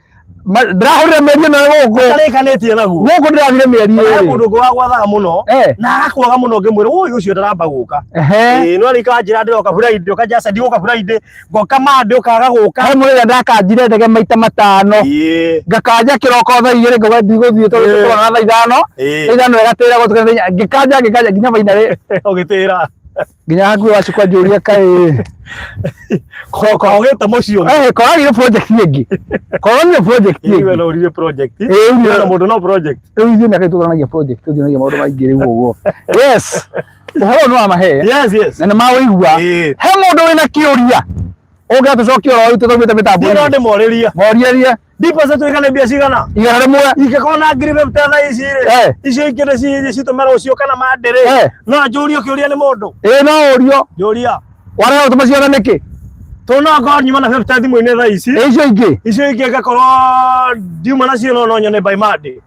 Speaker 2: Ndĩrahũrire mĩeri ĩno gũkũ.
Speaker 1: Ũtarĩkanĩtie naguo.
Speaker 2: Gũkũ ndĩrathire mĩeri
Speaker 1: He
Speaker 2: ĩrĩ.
Speaker 1: mũndũ ũngĩ wagwathaga mũno
Speaker 2: Eh.
Speaker 1: na agakwaga mũno ngĩmwĩra ũyũ ũcio ndaramba gũka.
Speaker 2: Ehe.
Speaker 1: Ĩĩ no rĩu kanjĩra ndĩroka Friday ũkanja aca ndigũka Friday ngoka Monday ũkaga gũka.
Speaker 2: He mũthenya ndakanjire ndege maita matano.
Speaker 1: Ĩĩ.
Speaker 2: Ngakanja kĩroko thaa 2 ngauga ndigũthiĩ tondũ
Speaker 1: Ĩĩ.
Speaker 2: tũroraga thaa 5.
Speaker 1: Ĩĩ.
Speaker 2: Thaa 5 ĩgatĩra gũtuka ngĩkanja ngĩkanja nginya finally
Speaker 1: Ũgĩtĩra.
Speaker 2: nginya hakuhĩ wacukwa njũria kaĩ.
Speaker 1: Kogĩte mũciĩ ũngĩ.
Speaker 2: Eh, koragire project ĩngĩ. Koragire project
Speaker 1: Iwe
Speaker 2: ĩngĩ.
Speaker 1: no ũrire project.
Speaker 2: Ĩĩ, ũrire-
Speaker 1: Na mũndũ no project.
Speaker 2: Rĩu ithuĩ mĩaka itũthanagia project, tũthanagia maũndũ maingĩ rĩu ũguo. Yes. Ũhoro ũyũ nĩ wa mahe.
Speaker 1: Yes, yes.
Speaker 2: Na nĩ mawĩigua.
Speaker 1: Ĩĩ.
Speaker 2: He mũndũ wĩna kĩũria ũngĩatũcokia oro rĩu tũthaumĩte
Speaker 1: Niĩ no
Speaker 2: mĩtambo-inĩ.
Speaker 1: ndĩmorĩrie.
Speaker 2: Morierie
Speaker 1: Deposit ũigana mbia cigana?
Speaker 2: 100.
Speaker 1: Ingĩkorwo na 50,000 thaa ici rĩ.
Speaker 2: Eh.
Speaker 1: Icio ingĩ nĩ citũme rũciũ kana Monday rĩ.
Speaker 2: Eh.
Speaker 1: No njũrio kĩũria nĩ mũndũ.
Speaker 2: Ĩĩ no ũrio.
Speaker 1: Njũria.
Speaker 2: Warega gũtũma ciothe nĩkĩ?
Speaker 1: Tondũ no ngorwo nyuma na 50 thimũ-inĩ thaa ici.
Speaker 2: Ĩ icio ingĩ.
Speaker 1: Icio ingĩ ngakorwo ndiuma nacio no no nyone by Monday.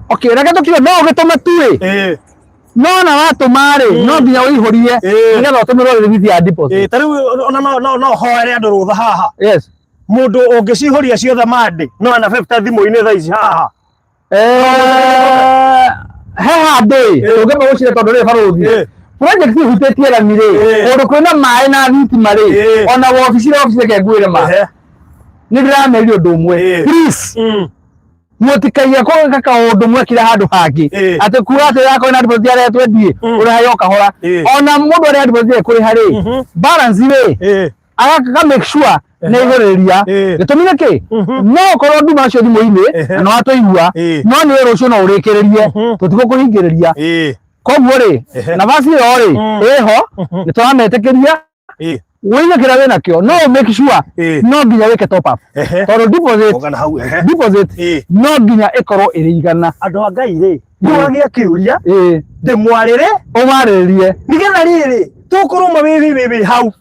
Speaker 2: Okay, reke tũkiuge no ũgĩtũme tu ĩ.
Speaker 1: Ĩĩ.
Speaker 2: No na watũma rĩ, no nginya ũihũrie
Speaker 1: Ĩĩ.
Speaker 2: nĩgetha ũtũmĩrwo rĩthiti ya
Speaker 1: Ĩĩ,
Speaker 2: deposit.
Speaker 1: ta rĩu ona no no no hoere andũ rũtha haha.
Speaker 2: Yes.
Speaker 1: Mũndũ ũngĩcihũria ciothe Monday no ena 50 thimũ-inĩ thaa ici haha.
Speaker 2: Eh, he handũ ĩ tũngĩamba gũcira tondũ rĩ barũthi
Speaker 1: Ĩĩ.
Speaker 2: project ihutĩtie rami rĩ
Speaker 1: Ĩĩ.
Speaker 2: kũndũ kwĩna maĩ na thitima rĩ
Speaker 1: Ĩĩ.
Speaker 2: ona wobici na wobici reke ngwĩre ma
Speaker 1: Ehe.
Speaker 2: nĩ ndĩrameria ũndũ ũmwe
Speaker 1: Ĩĩ.
Speaker 2: please
Speaker 1: Mm.
Speaker 2: mũtikaige gwĩka kaũndũ mwekire handũ hangĩ
Speaker 1: Ĩĩ.
Speaker 2: atĩ kuga atĩ yakorwo na deposit yaretwo ndie
Speaker 1: Mm.
Speaker 2: ũrĩhayo o kahora
Speaker 1: Ĩĩ.
Speaker 2: ona mũndũ arĩa deposit ekũrĩha rĩ
Speaker 1: Mhm.
Speaker 2: balance rĩ
Speaker 1: Ĩĩ.
Speaker 2: agaka make sure nĩ igũrĩria
Speaker 1: Ĩĩ.
Speaker 2: gĩtũmi nĩ kĩ
Speaker 1: Mhm.
Speaker 2: no ũkorwo nduma nacio thimũ-inĩ
Speaker 1: Ehe.
Speaker 2: na nĩ watũigua
Speaker 1: Ĩĩ.
Speaker 2: no nĩ rũciũ no ũrĩkĩrĩrie
Speaker 1: Mhm.
Speaker 2: tũtigũkũhingĩrĩria
Speaker 1: Ĩĩ.
Speaker 2: koguo rĩ
Speaker 1: Ehe.
Speaker 2: nabasi ĩyo rĩ
Speaker 1: Mm.
Speaker 2: ĩho
Speaker 1: Mhm.
Speaker 2: nĩ tũrametĩkĩria
Speaker 1: Ĩĩ.
Speaker 2: wĩige kĩrĩa wĩnakĩo no make sure
Speaker 1: Ĩĩ.
Speaker 2: no nginya wĩke top up
Speaker 1: Ehe.
Speaker 2: tondũ deposit
Speaker 1: Ũgana hau. Ehe.
Speaker 2: deposit
Speaker 1: Ĩĩ.
Speaker 2: no nginya ĩkorwo ĩrĩ 100.
Speaker 1: Andũ a Ngai rĩ, nĩwagĩa kĩũria
Speaker 2: Ĩĩ.
Speaker 1: ndĩmwarĩre
Speaker 2: ũmarĩrĩrie
Speaker 1: nĩgetha rĩrĩ tũkorwo ma wĩ hau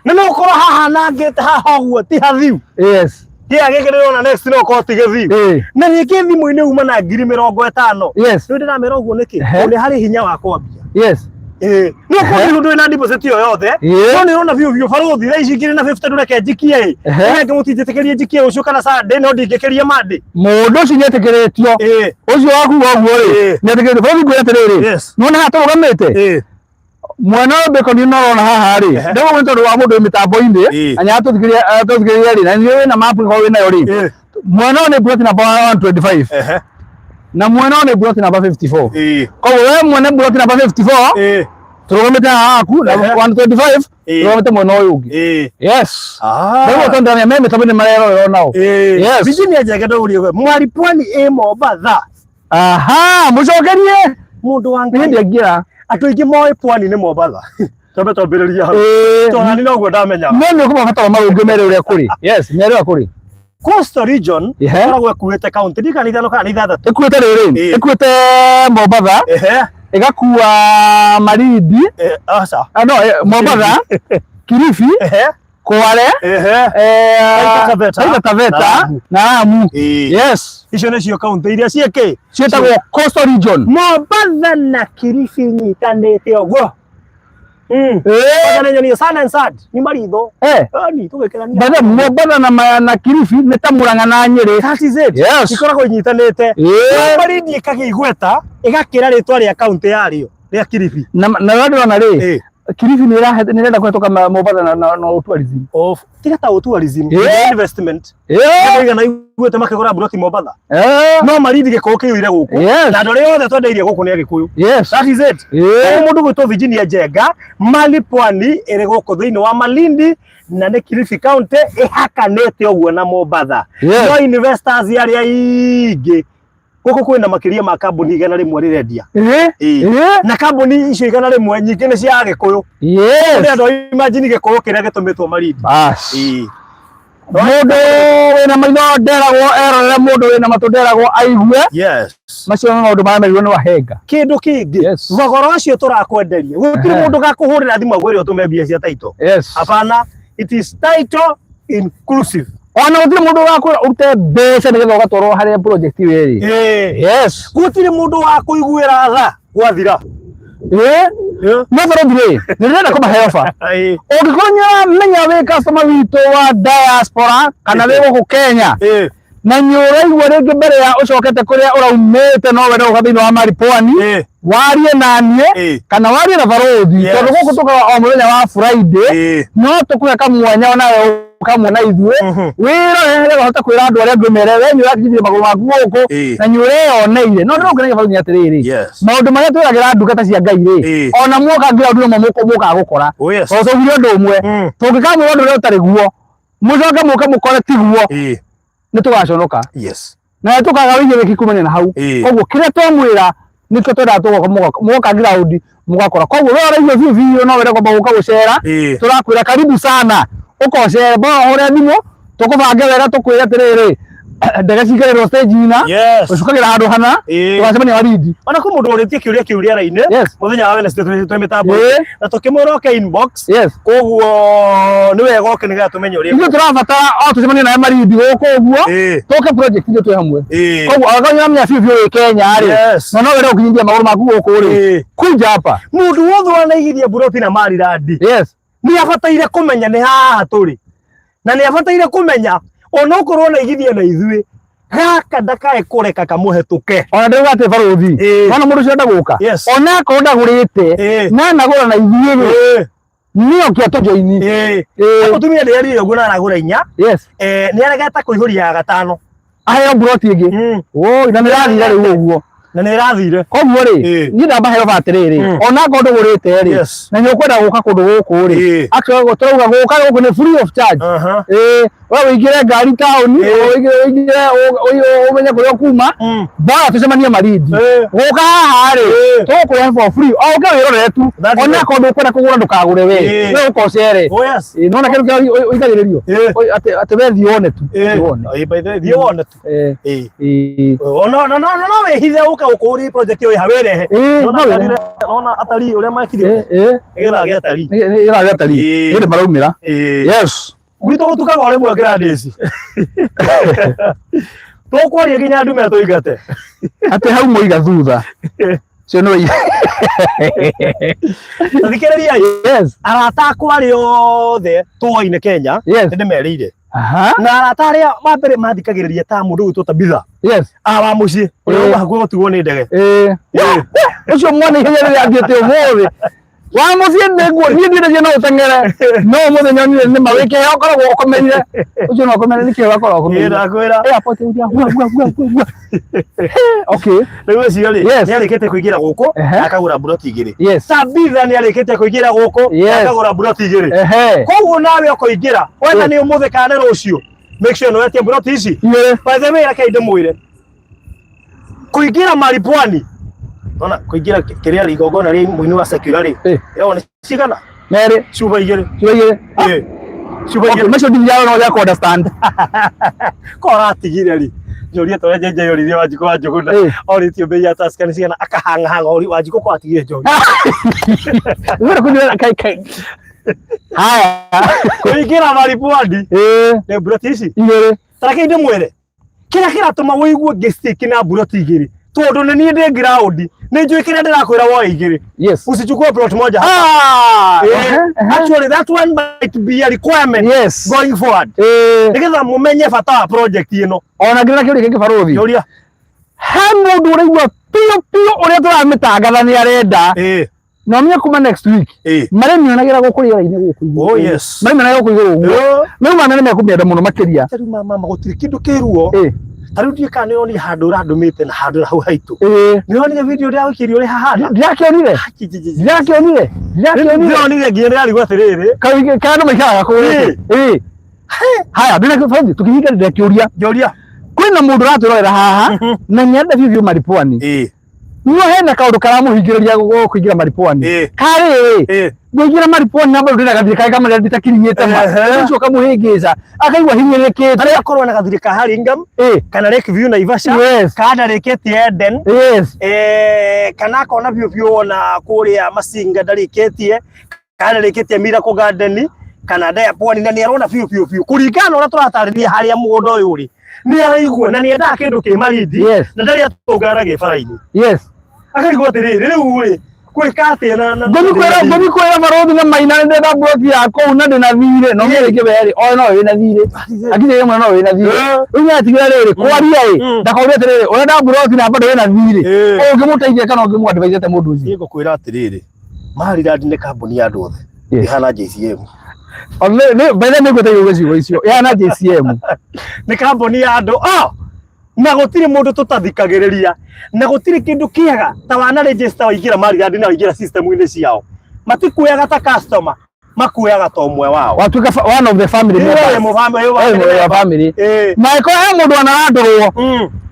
Speaker 1: na no ũkorwo haha nangĩte haha ũguo ti hathiu
Speaker 2: yes
Speaker 1: kĩrĩa gĩkĩ ndĩrona next no ũkorwo ti gĩthiu
Speaker 2: Ĩĩ.
Speaker 1: na rĩngĩ thimũ-inĩ uma na 50,000.
Speaker 2: Yes.
Speaker 1: Rĩu ndĩramera ũguo nĩkĩ?
Speaker 2: Ehe.
Speaker 1: Tondũ nĩ harĩ hinya wa kwambia.
Speaker 2: Yes.
Speaker 1: Ĩĩ. No ũkorwo rĩu ndũrĩ na deposit yo yothe
Speaker 2: Ĩĩ.
Speaker 1: no nĩ ũrona biũ biũ barũthi thaa ici ngiri na 50 ndũreke njikie ĩ.
Speaker 2: Ehe.
Speaker 1: Ũrĩa mũtinjĩtĩkĩrie njikie rũciũ kana Sunday no ndingĩkĩria Monday.
Speaker 2: Mũndũ ũcio nĩetĩkĩrĩtio
Speaker 1: Ĩĩ.
Speaker 2: ũcio wakuga ũguo rĩ
Speaker 1: Ĩĩ.
Speaker 2: nĩetĩkĩrĩtio bũrũri ngwĩra atĩrĩrĩ
Speaker 1: Yes.
Speaker 2: nĩwona haha tũrũgamĩte
Speaker 1: Ĩĩ.
Speaker 2: mwena ũyũ bacon ĩno ũrona haha rĩ
Speaker 1: Ehe.
Speaker 2: ndĩgũgũ nĩ tondũ wa mũndũ wĩ mĩtambo-inĩ
Speaker 1: Ĩĩ.
Speaker 2: na nĩatũthikĩrĩria rĩ na nĩ wĩna map ĩkorwo wĩnayo rĩ
Speaker 1: Ĩĩ.
Speaker 2: mwena ũyũ nĩ plot number 125
Speaker 1: Ehe.
Speaker 2: na mwena ũyũ nĩ plot number 54.
Speaker 1: Ĩĩ.
Speaker 2: Koguo we mwene plot number 54
Speaker 1: Ĩĩ.
Speaker 2: tũrũgamĩte haha haku na
Speaker 1: Ehe.
Speaker 2: 125
Speaker 1: Ĩĩ.
Speaker 2: tũrũgamĩte mwena ũyũ ũngĩ.
Speaker 1: Ĩĩ.
Speaker 2: Yes.
Speaker 1: Ah.
Speaker 2: Rĩu tondũ me mĩtambo-inĩ marerorera nao.
Speaker 1: Ĩĩ.
Speaker 2: Yes.
Speaker 1: Virginia Njenge ndũrie mwari pwani ĩ Mombatha.
Speaker 2: Aha, mũcokerie
Speaker 1: Mũndũ wa
Speaker 2: nĩ
Speaker 1: Ngai.
Speaker 2: hĩndĩ angĩra.
Speaker 1: Andũ aingĩ moĩ pwani nĩ Mombatha. Twambe twambĩrĩrie hau.
Speaker 2: Ĩĩ.
Speaker 1: Tondũ nani noguo ndamenya.
Speaker 2: No nĩ ũkũmabatara marũngĩ mere ũrĩa kũrĩ. Yes, mere ũrĩa kũrĩ.
Speaker 1: Coastal region
Speaker 2: Ehe.
Speaker 1: ĩkoragwo ĩkuĩte kaunti ndika nĩ 5 kana nĩ 6.
Speaker 2: Ĩkuĩte rĩrĩ,
Speaker 1: Ĩĩ.
Speaker 2: ĩkuĩte Mombatha,
Speaker 1: Ehe.
Speaker 2: ĩgakua Malindi,
Speaker 1: Eh, aca.
Speaker 2: ah, no, Mombatha, Kilifi,
Speaker 1: Ehe.
Speaker 2: Kwale,
Speaker 1: Ehe. Taita Taveta.
Speaker 2: Taita Taveta
Speaker 1: Na Lamu.
Speaker 2: na Lamu.
Speaker 1: Ĩĩ.
Speaker 2: Yes,
Speaker 1: Icio nĩcio kaunti iria ciĩkĩ
Speaker 2: ciĩtagwo Coastal Region.
Speaker 1: Mombatha na Kilifi nyitanĩte ũguo.
Speaker 2: Ĩĩ.
Speaker 1: Kana nyonie sun and sand ni maritho.
Speaker 2: Eh,
Speaker 1: Ani tũgĩkĩrania.
Speaker 2: By the way, Mombatha na Kilifi nĩ ta Murang'a na Nyĩrĩ.
Speaker 1: That is it.
Speaker 2: Yes.
Speaker 1: Ikoragwo inyitanĩte.
Speaker 2: Ĩĩ.
Speaker 1: Malindi ĩkagĩa igweta ĩgakĩra rĩtwa rĩa kaunti yarĩo rĩa Kilifi.
Speaker 2: Na rĩrĩa ndĩrona rĩ,
Speaker 1: Ĩĩ.
Speaker 2: Kilifi nĩ ĩrenda kũhetũka Mombatha na tourism.
Speaker 1: Of tiga ta tourism,
Speaker 2: Ĩĩ.
Speaker 1: investment.
Speaker 2: Ĩĩ.
Speaker 1: Andũ aigana iguĩte makĩgũra mburoti Mombatha.
Speaker 2: Eh.
Speaker 1: No Malindi gĩkũyũ kĩiyũire gũkũ.
Speaker 2: Yes.
Speaker 1: Na andũ arĩa othe twendeirie gũkũ nĩ Agĩkũyũ.
Speaker 2: Yes.
Speaker 1: That is it.
Speaker 2: Ĩĩ.
Speaker 1: Koguo mũndũ gwĩtwo Virginia Njenga mali pwani ĩrĩ gũkũ thĩinĩ wa Malindi na nĩ Kilifi County ĩhakanĩte ũguo na Mombatha.
Speaker 2: Yes.
Speaker 1: No investors arĩa aingĩ gũkũ kwĩna makĩria ma kambuni 100 rĩrendia.
Speaker 2: Ĩĩ.
Speaker 1: Ĩĩ.
Speaker 2: Ĩĩ.
Speaker 1: Na kambuni icio 100 nyingĩ nĩ cia Agĩkũyũ.
Speaker 2: Yes.
Speaker 1: Nĩ andũ imagine gĩkũyũ kĩrĩa gĩtũmĩtwo Malindi.
Speaker 2: Bas.
Speaker 1: Ĩĩ.
Speaker 2: Mũndũ wĩna maitho nderagwo erorere, mũndũ wĩna matũ nderagwo aigue.
Speaker 1: Yes.
Speaker 2: Macio nĩ maũndũ marĩa merirwo nĩ wahenga.
Speaker 1: Kĩndũ kĩngĩ
Speaker 2: Yes.
Speaker 1: thogora ũcio tũrakwenderia gũtirĩ
Speaker 2: Ehe.
Speaker 1: mũndũ gakũhũrĩra thimũ akwĩre ũtũme mbia cia title.
Speaker 2: Yes.
Speaker 1: Hapana, it is title inclusive.
Speaker 2: Ona gũtirĩ mũndũ ũgakwĩra ũrute mbeca nĩgetha ũgatwarwo harĩa project ĩyo ĩrĩ.
Speaker 1: Ĩĩ.
Speaker 2: Yes.
Speaker 1: Gũtirĩ mũndũ wa kũiguĩra tha gwathira.
Speaker 2: Ĩĩ. No barũthi rĩ, nĩ ndĩrenda kũmahe offer.
Speaker 1: Ĩĩ.
Speaker 2: Ũngĩkorwo nĩũramenya wĩ customer witũ wa diaspora kana wĩ gũkũ Kenya
Speaker 1: Ĩĩ.
Speaker 2: Na nĩ ũraigua rĩngĩ mbere ya ũcokete kũrĩa ũraumĩte no wende gũka thĩinĩ wa Maripwani
Speaker 1: Ĩĩ.
Speaker 2: warie na niĩ
Speaker 1: Ĩĩ.
Speaker 2: kana warie na barothi
Speaker 1: Yes.
Speaker 2: tondũ gũkũ tũkaga o mũthenya wa Friday
Speaker 1: Ĩĩ.
Speaker 2: no tũkũhe kamwanya onawe ũkamwe na ithuĩ
Speaker 1: Mhm.
Speaker 2: wĩrore nĩgetha ũhote kwĩra andũ arĩa angĩ ũmere we nĩ ũrakinyithia magũrũ maku gũkũ
Speaker 1: Ĩĩ.
Speaker 2: na nĩ ũreyoneire no ndĩrokĩragia barothi nĩ atĩrĩrĩ
Speaker 1: Yes.
Speaker 2: maũndũ marĩa twĩragĩra ndungata cia Ngai rĩ
Speaker 1: Ĩĩ.
Speaker 2: ona muoka ground no mo mũkaga gũkora
Speaker 1: Oh, yes.
Speaker 2: tondũ twaugire ũndũ ũmwe
Speaker 1: Mm.
Speaker 2: tũngĩkamwĩra ũndũ ũrĩa ũtarĩ guo mũcoke mũke mũkore tiguo
Speaker 1: Ĩĩ.
Speaker 2: nĩ tũgaconoka
Speaker 1: Yes.
Speaker 2: na nĩ tũkaga wĩigĩrĩrĩki kumania na hau
Speaker 1: Ĩĩ.
Speaker 2: koguo kĩrĩa twamwĩra nĩkĩo twendaga tũgoka mũgoka ground mũgakora koguo we ũraigua biũ biũ no wende kwamba gũka gũcera
Speaker 1: Ĩĩ.
Speaker 2: tũrakwĩra karibu sana ũka ũcere bora ũhũre thimũ tũkũbange wega tũkwĩre atĩrĩrĩ ndege cingĩrĩrwo stage ina
Speaker 1: Yes.
Speaker 2: ũcukagĩra handũ hana
Speaker 1: Ĩĩ.
Speaker 2: tũgacemania Warindi
Speaker 1: Ona kwĩ mũndũ ũrĩtie kĩũria kĩu rĩera-inĩ
Speaker 2: Yes.
Speaker 1: mũthenya wa Wednesday twĩ mĩtambo
Speaker 2: Ĩĩ.
Speaker 1: na tũkĩmwĩra oke inbox
Speaker 2: yes
Speaker 1: koguo nĩ wega oke nĩgetha tũmenye ũrĩa
Speaker 2: ithuĩ tũrabatara o tũcemanie nawe Malindi gũkũ ũguo
Speaker 1: Ĩĩ.
Speaker 2: tũke project ithuĩ twĩ hamwe
Speaker 1: Ĩĩ.
Speaker 2: koguo angĩkorwo nĩũramenya biũ biũ wĩ Kenya rĩ
Speaker 1: Yes.
Speaker 2: na no wende gũkinyithia magũrũ maku gũkũ rĩ
Speaker 1: Ĩĩ.
Speaker 2: kuja hapa
Speaker 1: Mũndũ wothe wanaigithia mburoti na marirandi
Speaker 2: yes
Speaker 1: nĩ abataire kũmenya nĩ haha tũrĩ na nĩ abataire kũmenya onokorwo naigithia na ithuĩ gaka ndakae kũreka kamũhetũke.
Speaker 2: Ona ndĩrauga atĩ barothi
Speaker 1: Ĩĩ.
Speaker 2: ona mũndũ ũcio enda gũka
Speaker 1: Yes.
Speaker 2: ona akorwo ndagũrĩte
Speaker 1: Ĩĩ.
Speaker 2: na anagũra na ithuĩ rĩ
Speaker 1: Ĩĩ.
Speaker 2: nĩ oke atũjoini
Speaker 1: Ĩĩ.
Speaker 2: Ĩĩ.
Speaker 1: Mũtumia ndĩarire ũguo na aragũra inya
Speaker 2: yes
Speaker 1: nĩ aregete kũihũria ya gatano
Speaker 2: aheo mburoti ĩngĩ
Speaker 1: Mm.
Speaker 2: woi na nĩ ĩrathira rĩu ũguo
Speaker 1: na nĩ ĩrathire.
Speaker 2: Koguo rĩ
Speaker 1: Ĩĩ.
Speaker 2: niĩ ndamba heo atĩrĩrĩ
Speaker 1: Mm.
Speaker 2: ona akorwo ndũgũrĩte rĩ
Speaker 1: Yes.
Speaker 2: na nĩ ũkwenda gũka kũndũ gũkũ rĩ
Speaker 1: Ĩĩ.
Speaker 2: actually tũrauga gũka gũkũ nĩ free of charge
Speaker 1: Aha.
Speaker 2: Ĩĩ, we wĩingĩre ngari taũni
Speaker 1: Ĩĩ.
Speaker 2: ũingĩre ũingĩre ũmenye kũrĩa ũkuma
Speaker 1: Mm.
Speaker 2: bora tũcemanie Malindi
Speaker 1: Ĩĩ.
Speaker 2: gũka haha rĩ
Speaker 1: Ĩĩ.
Speaker 2: tũgũkũrehe for free o ũke wĩrorere tu
Speaker 1: That's
Speaker 2: ona
Speaker 1: it.
Speaker 2: akorwo ndũkwenda kũgũra ndũkagũre we
Speaker 1: Ĩĩ.
Speaker 2: we ũka ũcere
Speaker 1: Oh, yes.
Speaker 2: Ĩĩ, nona kĩndũ kĩrĩa ũigagĩrĩrio
Speaker 1: Ĩĩ.
Speaker 2: Oi, atĩ atĩ we thiĩ wone tu
Speaker 1: Ĩĩ.
Speaker 2: thiĩ wone
Speaker 1: Ĩĩ, by the way, thiĩ wone tu.
Speaker 2: Ĩĩ.
Speaker 1: Ĩĩ.
Speaker 2: Ĩĩ.
Speaker 1: No no no no wĩhithe ũke ũkũrie project ĩyo ĩha wĩrehe.
Speaker 2: Ĩĩ,
Speaker 1: Nona
Speaker 2: no wĩrehe.
Speaker 1: Nona atarii ũrĩa mekire.
Speaker 2: Ĩĩ, ĩĩ.
Speaker 1: Nĩgetha agĩe atarii.
Speaker 2: Nĩ ĩragĩa atarii
Speaker 1: Ĩĩ.
Speaker 2: hĩndĩ maraumĩra
Speaker 1: Ĩĩ.
Speaker 2: yes
Speaker 1: Gwitũ gũtukaga o rĩmwe Gladys. Tũkwaria nginya ndume tũingate.
Speaker 2: Atĩ hau moiga thutha cio nĩ
Speaker 1: Thikĩrĩriai
Speaker 2: yes
Speaker 1: arata akwa arĩa othe tũoine Kenya
Speaker 2: Yes.
Speaker 1: nĩ ndĩmerĩire.
Speaker 2: aha
Speaker 1: Na arata arĩa wa mbere mathikagĩrĩria ta mũndũ ũgwĩtwo Tabitha
Speaker 2: yes
Speaker 1: a wa mũciĩ ũrĩa
Speaker 2: Ĩĩ.
Speaker 1: uma hakuhĩ gũtigwo nĩ ndege.
Speaker 2: Ĩĩ.
Speaker 1: Ĩĩ.
Speaker 2: Ũcio mwana ihenya rĩrĩa athiĩte ũmũthĩ wa mũciĩ nĩguo niĩ ndiĩ no ũteng'ere no mũthenya onire nĩ ma wĩ kĩheo ũkoragwo ũkomeire ũcio no ũkomeire nĩ kĩheo akoragwo
Speaker 1: Ĩĩ,
Speaker 2: ũkomeire
Speaker 1: ndakwĩra.
Speaker 2: airport ũrĩa hua hua hua hua hua okay
Speaker 1: Rĩu ũcio rĩ
Speaker 2: Yes.
Speaker 1: nĩ arĩkĩtie kũingĩra gũkũ
Speaker 2: Ehe.
Speaker 1: na akagũra mburoti igĩrĩ.
Speaker 2: yes
Speaker 1: Tabitha nĩ arĩkĩtie kũingĩra gũkũ na
Speaker 2: Yes.
Speaker 1: akagũra mburoti igĩrĩ.
Speaker 2: ehe
Speaker 1: Koguo nawe ũkũingĩra wetha
Speaker 2: Yes.
Speaker 1: nĩ ũmũthĩ kana nĩ rũciũ make sure nĩ wetia mburoti ici.
Speaker 2: igĩrĩ
Speaker 1: By the way reke ndĩmwĩre kũingĩra Maripwani ona kũingĩra kĩrĩa igongona rĩa mũini wa secular rĩ
Speaker 2: Ĩĩ.
Speaker 1: ĩragwo nĩ cigana
Speaker 2: merĩ
Speaker 1: cuba igĩrĩ.
Speaker 2: cuba igĩrĩ
Speaker 1: Ĩĩ. Cuba
Speaker 2: okay
Speaker 1: igĩrĩ.
Speaker 2: macio ndithiaga no gĩa understand
Speaker 1: Ko aratigire rĩ njũrie tũrĩa njenje yoririe Wanjikũ wa Njũgũna
Speaker 2: Ĩĩ.
Speaker 1: orĩtio mbei ya Tusker nĩ cigana akahang'ahang'a ori Wanjikũ ko atigire njohi.
Speaker 2: Wewe kunywa kai kai haya
Speaker 1: Kũingĩra Maripwani
Speaker 2: ĩĩ
Speaker 1: nĩ mburoti ici
Speaker 2: igĩrĩ
Speaker 1: ta reke ndĩmwĩre kĩrĩa kĩratũma wĩigue ngĩstick na mburoti igĩrĩ tondũ nĩ niĩ ndĩ ground nĩ njũĩ kĩrĩa ndĩrakwĩra woe igĩrĩ
Speaker 2: yes
Speaker 1: usichukue plot moja hapa.
Speaker 2: ah
Speaker 1: Eh,
Speaker 2: ehe, ehe.
Speaker 1: actually that one might be a requirement
Speaker 2: yes
Speaker 1: going forward
Speaker 2: ĩĩ
Speaker 1: nĩgetha mũmenye bata wa project ĩno
Speaker 2: ona ngĩrĩ na kĩũria kĩngĩ barothi
Speaker 1: kĩũria
Speaker 2: he mũndũ ũraigua piũ piũ ũrĩa tũramĩtangatha nĩ arenda
Speaker 1: ĩĩ
Speaker 2: na ũmenye kuma next week
Speaker 1: ĩĩ
Speaker 2: marĩmĩonagĩra gũkũ rĩera-inĩ gũkũ igũrũ
Speaker 1: Oh, yes.
Speaker 2: marĩmĩonagĩra gũkũ igũrũ ũguo
Speaker 1: Ĩĩ.
Speaker 2: rĩu mana nĩ mekũmĩenda mũno makĩria
Speaker 1: Rĩu mama gũtirĩ kĩndũ kĩruo
Speaker 2: ĩĩ
Speaker 1: ta rĩu ndiũĩ kana nĩũronire handũ ũrandũmĩte na handũ hau haitũ
Speaker 2: ĩĩ
Speaker 1: nĩũronire video ũrĩa wĩkĩrie ũrĩa hahana
Speaker 2: ndirakĩonire ndirakĩonire ndirakĩonire
Speaker 1: ndĩronire nginya ndĩrarigwo atĩrĩrĩ
Speaker 2: kana andũ maikaraga kũu ĩĩ haya ndĩna barothi tũkĩhinga ndĩrakĩũria
Speaker 1: njũria
Speaker 2: kwĩna mũndũ ũratwĩrorera haha na nĩarenda biũ biũ Maripwani
Speaker 1: ĩĩ
Speaker 2: no hena kaũndũ karamũhingĩrĩria kũingĩra Maripwani
Speaker 1: Ĩĩ.
Speaker 2: karĩrĩ
Speaker 1: ĩĩ
Speaker 2: ngũingĩra Maripwani na bado ndĩna gathirĩ karĩa kamarĩa nditakinyĩte ma
Speaker 1: Ehe.
Speaker 2: ũcio ũkamũhĩngĩca akaigua hinyĩrĩkĩte
Speaker 1: harĩa akorwo na gathirĩ ka Hurlingham
Speaker 2: ĩĩ
Speaker 1: kana Lake View Naivasha
Speaker 2: Yes.
Speaker 1: kana ndarĩkĩtie Eden
Speaker 2: yes
Speaker 1: kana akona biũ biũ ona kũrĩa Masinga ndarĩkĩtie kana ndarĩkĩtie Miracle Garden kana Daya Pwani na nĩarona biũ biũ biũ kũringana na ũrĩa tũratarĩria harĩa mũgũnda ũyũ ũrĩ nĩ araigua na nĩendaga kĩndũ kĩ Malindi
Speaker 2: Yes.
Speaker 1: na ndarĩ atũngana gĩ bara-inĩ
Speaker 2: yes
Speaker 1: akarigwo atĩrĩrĩ rĩu rĩ Gwĩka atĩa na
Speaker 2: Ngũthiĩ kwĩra barũthi na maina nĩ ndĩrenda mburoti ya kũu na ndĩna thirĩ no mĩrĩ kĩbe rĩ oe no wĩna thirĩ akithe ĩmwe no wĩna thirĩ. Rĩu nĩatigĩra rĩrĩ kwaria ĩ ndakaurie atĩrĩrĩ, ũrenda mburoti na bado wĩna thirĩ, ũngĩmũteithia kana ũngĩmũ-advise atĩa mũndũ ũcio?
Speaker 1: Niĩ ngũkwĩra atĩrĩrĩ, Maryland nĩ kambuni ya andũ othe. Ĩhana JCM.
Speaker 2: By the way, nĩngũteithia ũguo ciugo icio yana JCM.
Speaker 1: Nĩ kambuni ya andũ oh! Na gũtirĩ mũndũ tũtathikagĩrĩria, na gũtirĩ kĩndũ kĩega ta wana register waingĩra Maryland na waingĩra system-inĩ ciao, matikuoyaga ta customer, makuoyaga ta ũmwe wao.
Speaker 2: Watuĩka one of the family members.
Speaker 1: Wewe
Speaker 2: mũmwe wa family. Na ĩkorwo he mũndũ anarandũrwo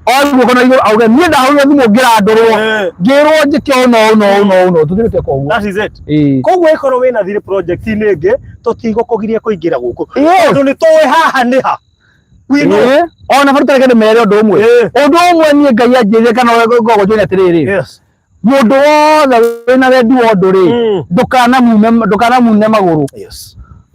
Speaker 2: oe guoko na igũrũ auge niĩ ndahũrire thimũ ngĩrandũrwo ngĩrwo njĩke ũũ na ũũ na ũũ na ũũ na ũũ, tũtirĩ tweka ũguo.
Speaker 1: That is it.
Speaker 2: Ĩĩ.
Speaker 1: Koguo ĩkorwo wĩna thirĩ project-inĩ ĩngĩ, tũtigũkũgiria kũingĩra gũkũ tondũ nĩ tũĩ haha nĩ ha. We know.
Speaker 2: Ĩĩ. Ona bado tareke ndĩmere ũndũ ũmwe. Ũndũ ũmwe niĩ Ngai anjĩrire kana ngoragwo njũĩ atĩrĩrĩ, mũndũ wothe wĩna wendi wa ũndũ rĩ, ndũkanamune magũrũ.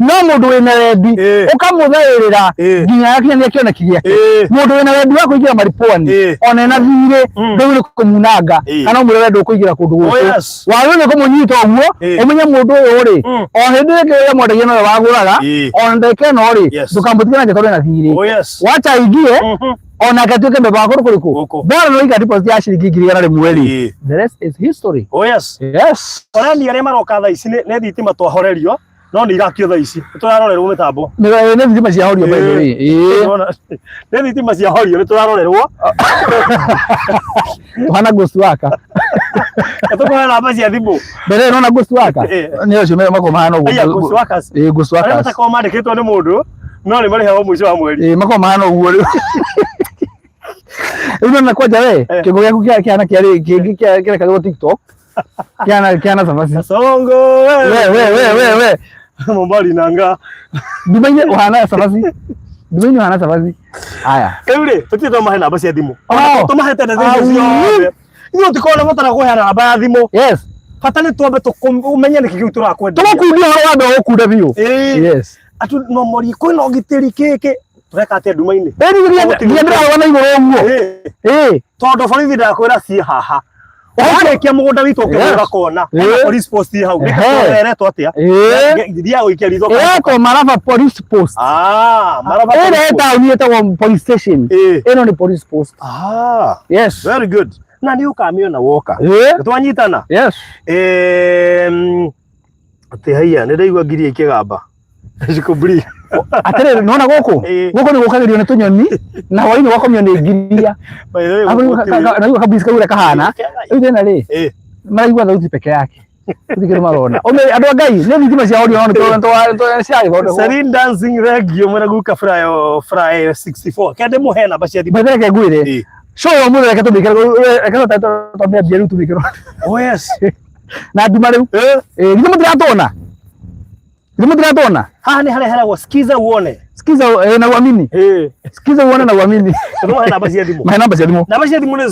Speaker 2: No mũndũ wĩna wendi ũkamũthaĩrĩra nginya agakinyania kĩoneki gĩake. Mũndũ wĩna wendi wa kũingĩra maripwani ona ena thirĩ, ndũgĩrĩ kũmunanga kana ũmwĩre we ndũkũingĩra kũndũ
Speaker 1: Oh,
Speaker 2: gũkũ. Wagĩrĩirwo nĩ kũmũnyita ũguo, ũmenye mũndũ ũyũ rĩ, o hĩndĩ ĩrĩa ũrĩa mwendagia nowe wagũraga, ona ndagĩka ĩno rĩ, ndũkamũtige nake tondũ ena thirĩ. Wacha aingie onake atuĩke memba wa kũndũ kũrĩkũ.
Speaker 1: Gũkũ.
Speaker 2: Bora nĩ waiga deposit ya ciringi 100,000 rĩ, the rest is history.
Speaker 1: Oh yes.
Speaker 2: Yes.
Speaker 1: Orani arĩa maroka thaa ici nĩ thitima twahorerio no nĩ irakio thaa ici, nĩ tũrarorerwo mĩtambo.
Speaker 2: Nĩ thitima ciahorio by the way. Ĩĩ.
Speaker 1: Nĩ thitima ciahorio, nĩ tũrarorerwo.
Speaker 2: Tũhana ghost waka.
Speaker 1: Nĩ tũkũhe namba cia thimũ.
Speaker 2: Mbere nona ghost waka nĩ acio makoragwo mahana ũguo.
Speaker 1: Aya ghost workers.
Speaker 2: Ĩĩ, ghost
Speaker 1: Arĩa
Speaker 2: workers.
Speaker 1: matakoragwo mandĩkĩtwo nĩ mũndũ no nĩ marĩhagwo mũico wa mweri.
Speaker 2: Ĩĩ, makoragwo mahana ũguo rĩu. Rĩu nona kwanja we kĩongo gĩaku kĩhana kĩarĩ kĩngĩ kĩrekagĩrwo TikTok, kĩhana cabaci.
Speaker 1: Songo.
Speaker 2: We we we we we.
Speaker 1: Mombali nanga.
Speaker 2: Ndumaine ũhana cabaci, ndumaine ũhana cabaci aya.
Speaker 1: Rĩu rĩ, tũtirĩ twamahe namba cia thimũ.
Speaker 2: Oh.
Speaker 1: Tũmahete na
Speaker 2: Au.
Speaker 1: thimũ ciothe. Inyuĩ ũtikorwo na batara kũheana namba ya thimũ. Bata nĩ twambe ũmenye nĩkĩ kĩu tũrakwenderia.
Speaker 2: Tũgũkundia ũhoro wambe ũgũkunda biũ. Yes.
Speaker 1: Atu no mori kwĩna ũgitĩri kĩkĩ tũreka atĩa nduma-inĩ?
Speaker 2: Ĩni nginya ndĩrarũga na igũrũ ũguo. Ĩĩ.
Speaker 1: Tondũ borithi ndakwĩra ciĩ haha. Warĩkia mũgũnda witũ ũkĩgũra kona. Hena police post hau. Nĩkĩo atĩa? Thiaga gũikia ritho.
Speaker 2: Ĩretwo Maraba Police Post.
Speaker 1: Ah, Maraba.
Speaker 2: Ĩrĩa ĩ taũni ĩtagwo police station. Ĩno nĩ police post.
Speaker 1: Ah.
Speaker 2: Yes.
Speaker 1: Very good. Na nĩ ũkamĩona woka. Twanyitana.
Speaker 2: Yes.
Speaker 1: Atĩ haiya nĩ ndaigua ngiria ikĩgamba. Cikũmburi.
Speaker 2: Atĩrĩrĩ, nona gũkũ gũkũ nĩ gũkagĩrio nĩ tũnyoni na hwainĩ gwakomio nĩ ngiria. Naigua kabisi kau ũrĩa kahana. Rĩu thĩna rĩ, maraigua thauti peke yake, gũtirĩ kĩndũ marona. Andũ a Ngai, nĩ thitima ciahorio no nĩ ciragĩthondekwo.
Speaker 1: Serene Dancing Radio mwena guka Frayo Frayo 64. Kende muhe namba cia thimũ.
Speaker 2: Mbere reke ngwĩre, show ya ũmũthĩ reke tũmĩkĩre, reke twambie rĩu tũmĩkĩre
Speaker 1: Oh yes.
Speaker 2: na nduma rĩu. Ĩĩ, githĩ mũtiratũona? Githĩ mũtiratũona?
Speaker 1: Haha nĩ harĩa heragwo sikiza uone.
Speaker 2: Sikiza na uamini. Sikiza uone na uamini.
Speaker 1: Tũmahe namba cia thimũ.
Speaker 2: Mahe namba cia thimũ.
Speaker 1: Namba cia thimũ nĩ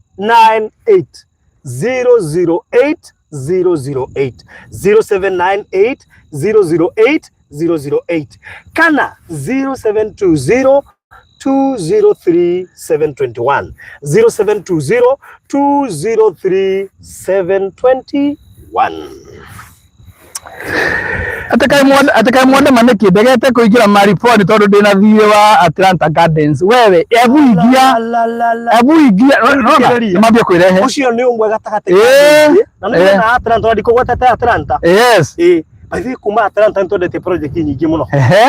Speaker 1: 0798 008 008, 0798 008 008 kana 0720 203 721, 0720 203 721.
Speaker 2: Atakaye mwandama nĩkĩ ndegete kũingĩra mariponi tondũ ndĩna thirĩ wa Atlanta Gardens wewe ebu ingia, ebu ingia nona nĩmambia kwĩrehe.
Speaker 1: Ũcio nĩ ũmwe gatagatĩ ka na nĩ na Atlanta ndikũgwetete Atlanta.
Speaker 2: Yes.
Speaker 1: Ĩĩ, by the way, kuma Atlanta nĩ twendete project nyingĩ mũno.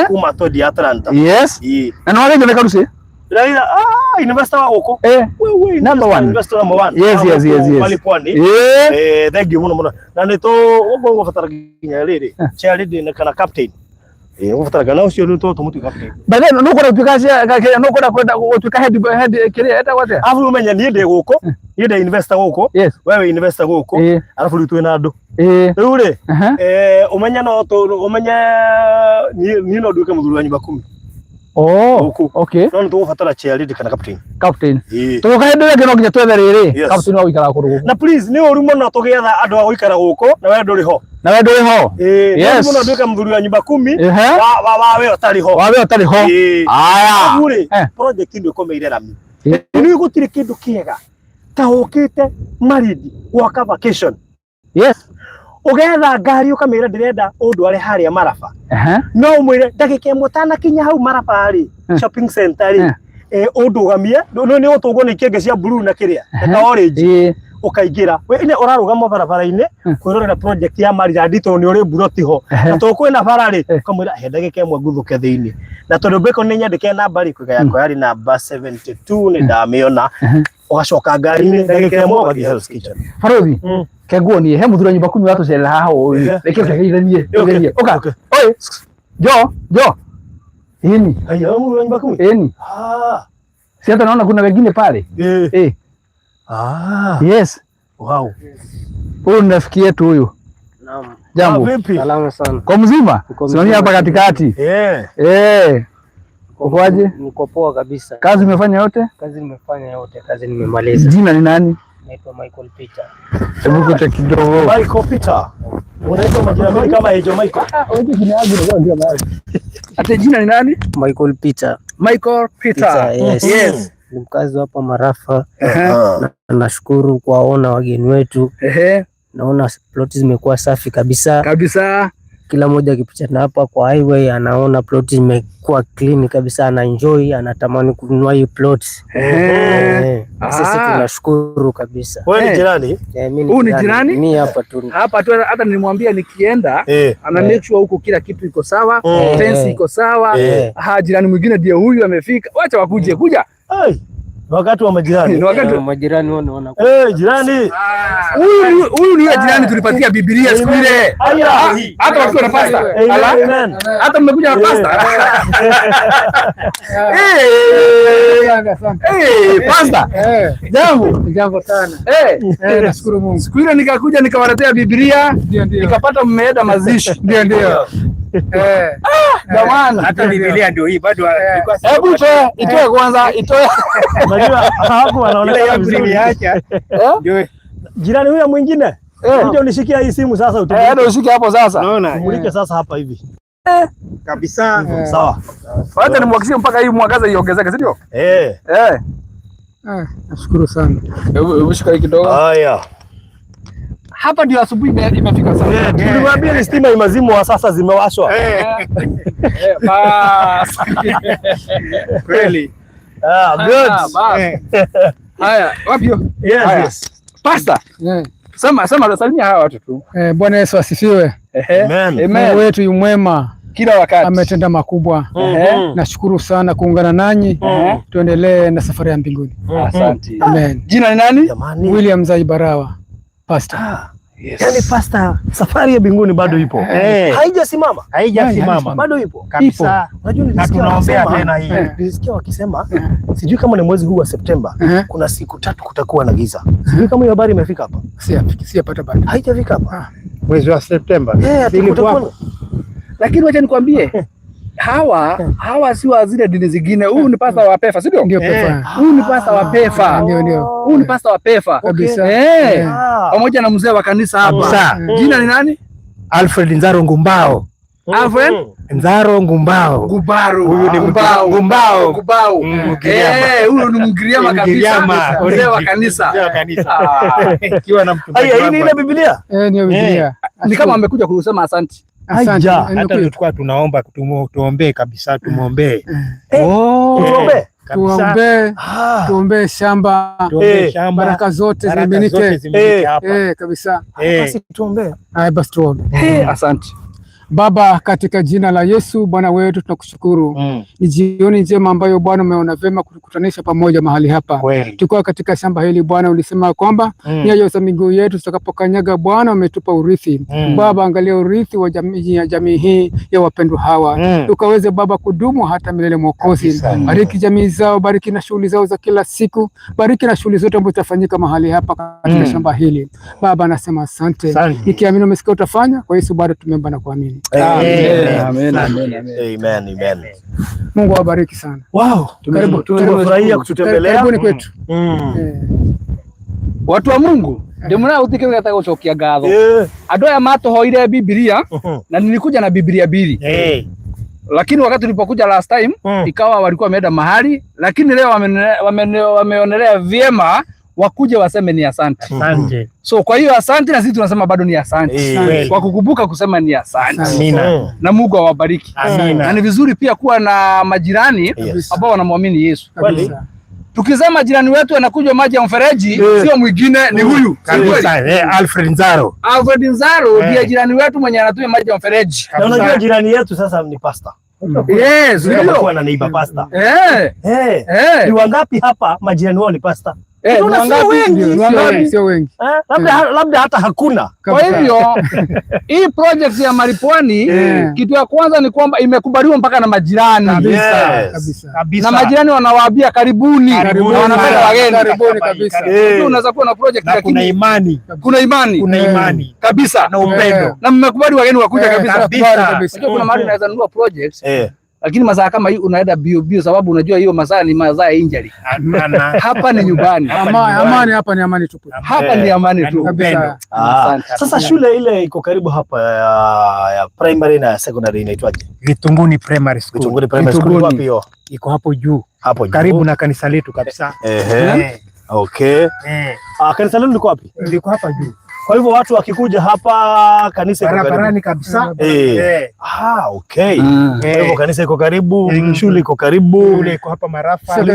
Speaker 1: Kuma twendia Atlanta.
Speaker 2: Na nĩ wagĩrio nĩ Karuci.
Speaker 1: Raila, ah, investor wa gũkũ. Wewe
Speaker 2: Number one.
Speaker 1: Investor number one.
Speaker 2: Yes yes yes yes
Speaker 1: Pale pwani. Thank you mũno mũno. Na nĩ tũ ũguo ngũbatara nginya rĩrĩ chair lady na kana captain. Ngũbatara kana ũcio nĩ tũmũtue captain.
Speaker 2: By the way, nũkwenda gũtuĩka, nũkwenda kwenda gũtuĩka head kĩrĩa etagwo atĩa?
Speaker 1: Arabu ũmenye niĩ ndĩ gũkũ, niĩ ndĩ investor gũkũ, wewe investor gũkũ, arabu rĩu twĩna andũ. Rĩu rĩ, ũmenye no ũmenye niĩ no nduĩke mũthuri wa nyumba kumi.
Speaker 2: Oh, okay.
Speaker 1: No nĩ tũgũbatara chair lady kana captain.
Speaker 2: Captain. Tũgũka hĩndĩ ĩyo ĩngĩ no nginya twethe rĩrĩ captain wa gũikara kũndũ gũkũ.
Speaker 1: Na please, nĩ ũru mũno tũgĩetha andũ a gũikara gũkũ na we ndũrĩ ho.
Speaker 2: Na we ndũrĩ ho.
Speaker 1: Yes. Mũno nduĩke mũthuri wa nyumba kumi wa we ũtarĩ ho.
Speaker 2: Wa we ũtarĩ ho. Aya.
Speaker 1: Rĩu rĩ, project ĩno ĩkomeire rami. Nĩ gũtirĩ kĩndũ kĩega Ta ũkĩte Malindi gwaka vacation. Ũgetha ngari ũkamĩra ndĩrenda ũndware harĩa Maraba. No ũmwĩre ndagĩka ĩmwe ũtanakinya hau Maraba rĩ, shopping center rĩ, ũndũgamie, nĩ ũtũngwo nĩ ikĩngĩ cia blue na kĩrĩa, na ka orange. Ũkaingĩra we ine ũrarũgama barabara-inĩ kwĩrorera project ya Maryland tondũ nĩ ũrĩ mburoti ho, na tondũ kwĩna bara rĩ, ũkamwĩra he ndagĩka ĩmwe nguthũke thĩinĩ, na tondũ Bacon nĩ nyandĩke namba rĩ, kũiga yakwa yarĩ namba 72 nĩ ndamĩona, ũgacoka ngari-inĩ ndagĩka ĩmwe ũgathiĩ Hell's Kitchen.
Speaker 2: Barothi, kenguonie he muthuri wa nyumba kumi watucerera haha ũũ, reke kegeithanie tugerie. Ũka oi, jo jo, ini
Speaker 1: Haya, mũthuri wa nyumba kumi.
Speaker 2: Ini si hata naona kuna wengine pale. Eh. Yes.
Speaker 1: Wow.
Speaker 2: Huyu ni rafiki yetu huyu.
Speaker 3: Naam.
Speaker 2: Jambo.
Speaker 1: Vipi?
Speaker 3: Salama sana.
Speaker 2: Kwa mzima?
Speaker 3: Uko
Speaker 2: Simamia
Speaker 3: mzima.
Speaker 2: hapa katikati. Eh. Ukoaje?
Speaker 3: Niko poa kabisa.
Speaker 2: Kazi umefanya yote?
Speaker 3: Kazi nimefanya yote, kazi nimemaliza.
Speaker 2: Jina ni nani?
Speaker 3: Naitwa Michael Peter.
Speaker 2: Hebu kuta kidogo.
Speaker 1: Michael Peter. Unaitwa majina mengi kama Ejo Michael.
Speaker 2: Ate jina ni nani?
Speaker 3: Michael Peter.
Speaker 2: Michael Peter.
Speaker 3: Peter, yes.
Speaker 2: Yes.
Speaker 3: Ni mkazi hapa Marafa. Na nashukuru kuwaona wageni wetu. Naona ploti zimekuwa safi kabisa.
Speaker 2: Kabisa.
Speaker 3: Kila mmoja akipita na hapa kwa highway anaona ploti zimekuwa clean kabisa, ana enjoy, anatamani kununua hii plot. Sisi tunashukuru kabisa.
Speaker 1: Wewe ni jirani?
Speaker 3: Mimi
Speaker 2: Huyu ni jirani?
Speaker 3: Mimi hapa tu.
Speaker 2: Hapa tu, hata nilimwambia nikienda ana make sure huko kila kitu iko sawa, fence iko sawa. Jirani mwingine ndiye huyu amefika. Wacha wakuje kuja.
Speaker 1: Ai, wakati wa majirani.
Speaker 2: Ni wakati
Speaker 3: majirani wanaona.
Speaker 1: Jirani.
Speaker 2: Huyu ni yule jirani tulipatia Biblia siku ile. Hata wakiwa na pasta.
Speaker 1: Amen.
Speaker 2: Hata mmekuja na pasta. Pasta. Jambo.
Speaker 4: Jambo sana. Nashukuru Mungu.
Speaker 2: Siku ile nikakuja nikawaletea Biblia, nikapata mmeenda mazishi.
Speaker 4: Ndio ndio.
Speaker 2: Jamani.
Speaker 5: Hata Biblia ndio hii bado.
Speaker 2: Hebu itoe kwanza, itoe.
Speaker 1: Unajua hapo wanaonekana vizuri.
Speaker 5: Ndio.
Speaker 1: Jirani huyo mwingine. Kuja unishikia hii simu sasa utumulike.
Speaker 2: Ndio ushike hapo sasa.
Speaker 5: Unaona?
Speaker 1: Umulike sasa hapa hivi.
Speaker 5: Kabisa.
Speaker 1: Sawa.
Speaker 2: Wacha nimwakishie mpaka hii mwangaza iongezeke, si ndio?
Speaker 4: Nashukuru sana.
Speaker 2: Hebu shika hii kidogo.
Speaker 1: Haya.
Speaker 2: Hapa ndio asubuhi imefika sasa.
Speaker 1: Tuliwaambia ni stima imezimwa sasa zimewashwa.
Speaker 2: Bas.
Speaker 5: Kweli.
Speaker 1: Good.
Speaker 2: Haya, wapi hiyo?
Speaker 1: Yes, yes.
Speaker 2: Pastor. Sema sema salimia hawa watu tu.
Speaker 4: Bwana Yesu asifiwe.
Speaker 1: Amen.
Speaker 4: Mungu wetu yu mwema.
Speaker 2: Kila wakati.
Speaker 4: Ametenda makubwa. Nashukuru sana kuungana nanyi. Tuendelee na safari ya mbinguni.
Speaker 2: Asante.
Speaker 4: Amen.
Speaker 2: Jina ni nani?
Speaker 1: Jamani.
Speaker 4: William Zaibarawa. Pastor.
Speaker 2: Yes.
Speaker 1: Yaani pastor, safari ya mbinguni bado ipo. Haijasimama.
Speaker 5: Haijasimama.
Speaker 1: Bado ipo.
Speaker 5: Kabisa.
Speaker 1: Unajua
Speaker 5: Na
Speaker 1: nilisikia
Speaker 5: tunaombea
Speaker 1: wakisema,
Speaker 5: tena hii.
Speaker 1: Nilisikia wakisema sijui kama ni mwezi huu wa Septemba, kuna siku 3 kutakuwa na giza. Sijui kama hiyo habari imefika hapa.
Speaker 4: Sijapata bado.
Speaker 1: Haijafika hapa.
Speaker 5: Mwezi wa Septemba.
Speaker 1: Kutakuwa.
Speaker 2: Lakini wacha nikwambie, hawa si wa zile dini zingine. Huyu ni pasta wa Pefa, si ndio?
Speaker 4: Ndio Pefa.
Speaker 2: Huyu ni pasta wa Pefa.
Speaker 4: Ndio ndio.
Speaker 2: Huyu ni pasta wa Pefa.
Speaker 4: Kabisa.
Speaker 2: Pamoja na mzee wa kanisa hapa. Jina ni nani?
Speaker 5: Alfred Nzaro Ngumbao.
Speaker 2: Alfred
Speaker 5: Nzaro Ngumbao.
Speaker 2: Gubaru.
Speaker 5: Huyu ni
Speaker 2: Ngumbao.
Speaker 5: Ngumbao.
Speaker 2: Ngumbao. Huyu ni Mgiriama kabisa. Mzee wa kanisa.
Speaker 5: Mzee wa kanisa. Ikiwa na mchungaji.
Speaker 1: Haya, hii ni ile Biblia?
Speaker 4: Ndio Biblia.
Speaker 2: Ni kama amekuja kusema asante.
Speaker 4: Asante.
Speaker 5: Hata tulikuwa tunaomba tuombee kabisa, tumuombee.
Speaker 1: Tuombee.
Speaker 4: Tuombee. Tuombee shamba.
Speaker 5: Tuombee shamba.
Speaker 4: Baraka zote zimiminike. Kabisa.
Speaker 1: Basi tuombee.
Speaker 4: Basi tuombe.
Speaker 2: Asante.
Speaker 4: Baba, katika jina la Yesu Bwana wetu tunakushukuru. Ni jioni njema ambayo Bwana umeona vema kutukutanisha pamoja mahali hapa. Tukiwa katika shamba hili Bwana, ulisema kwamba nyayo za miguu yetu tutakapokanyaga Bwana umetupa urithi. Baba, angalia urithi wa jamii ya jamii hii ya wapendwa hawa. Tukaweze Baba kudumu hata milele Mwokozi. Bariki jamii zao, bariki na shughuli zao za kila siku, bariki na shughuli zote ambazo zitafanyika mahali hapa katika shamba hili. Baba, nasema asante. Nikiamini umesikia utafanya, kwa Yesu bado tumeomba na kuamini.
Speaker 2: Amen. Amen. Amen.
Speaker 1: Amen. Amen.
Speaker 4: Mungu awabariki sana.
Speaker 1: Wow, tumefurahia kututembelea.
Speaker 4: Karibuni kwetu.
Speaker 2: Watu wa Mungu ndimuna uthike wega gucokia ngatho. Andu aya matuhoire Biblia na nilikuja na Biblia mbili. Lakini wakati tulipokuja last time ikawa walikuwa wameenda mahali, lakini leo wameonelea vyema Wakuje waseme ni asante.
Speaker 5: Asante.
Speaker 2: So kwa hiyo asante, na sisi tunasema bado ni asante kwa kukumbuka kusema ni asante.
Speaker 5: Amina.
Speaker 2: Na Mungu awabariki.
Speaker 5: Amina.
Speaker 2: Na ni vizuri pia kuwa na majirani ambao wanamwamini Yesu.
Speaker 4: Kabisa.
Speaker 2: Tukisema jirani wetu anakunywa maji ya mfereji, sio mwingine, ni huyu. Si kweli?
Speaker 5: Kabisa. Alfred Nzaro.
Speaker 2: Alfred Nzaro ndiye jirani wetu mwenye anatumia maji ya mfereji.
Speaker 1: Na unajua jirani yetu sasa ni pastor.
Speaker 2: Yes, ndio.
Speaker 1: Kwa na neighbor pastor.
Speaker 2: Eh.
Speaker 1: Ni wangapi hapa majirani wao ni pastor?
Speaker 2: Ni
Speaker 1: Unaona sio
Speaker 2: wangapi?
Speaker 1: wengi.
Speaker 2: Ni wangapi?
Speaker 4: Sio wengi.
Speaker 1: Labda hata hakuna.
Speaker 2: Kwa hivyo hii project ya Maripwani, kitu ya kwanza ni kwamba imekubaliwa mpaka na majirani.
Speaker 4: Kabisa.
Speaker 1: Yes.
Speaker 4: Kabisa.
Speaker 5: Kabisa.
Speaker 2: Na majirani wanawaambia karibuni,
Speaker 4: Karibuni.
Speaker 2: na wanapenda wageni.
Speaker 4: Karibuni kabisa.
Speaker 2: Unajua unaweza kuwa na project
Speaker 5: Na kuna
Speaker 2: lakini
Speaker 5: imani.
Speaker 2: kuna imani
Speaker 5: Kuna imani.
Speaker 2: kabisa
Speaker 5: Na upendo.
Speaker 2: na mmekubali wageni wakuja kabisa.
Speaker 5: Kabisa.
Speaker 4: Kabisa.
Speaker 2: Unajua kuna mahali unaweza nunua project lakini masaa kama hii unaenda bio bio, sababu unajua hiyo masaa ni masaa ya injury.
Speaker 5: Hapana.
Speaker 2: Hapa ni nyumbani,
Speaker 4: Amani hapa ni amani tupu.
Speaker 2: hapa ni amani tu.
Speaker 4: Kabisa.
Speaker 2: Asante.
Speaker 1: Sasa shule ile iko karibu hapa ya primary na secondary inaitwaje?
Speaker 5: Vitunguni Primary School.
Speaker 1: Vitunguni Primary School
Speaker 2: Vitunguni.
Speaker 1: wapi hiyo?
Speaker 5: Iko hapo juu.
Speaker 1: Hapo juu.
Speaker 5: Karibu na kanisa letu kabisa.
Speaker 1: Okay. Kanisa lenu liko wapi?
Speaker 5: Liko hapa juu.
Speaker 1: Kwa hivyo watu wakikuja hapa kanisa iko karibu.
Speaker 5: Barabarani kabisa.
Speaker 1: Okay. Kwa hivyo kanisa iko karibu, shule iko karibu.
Speaker 5: Shule iko hapa Marafa.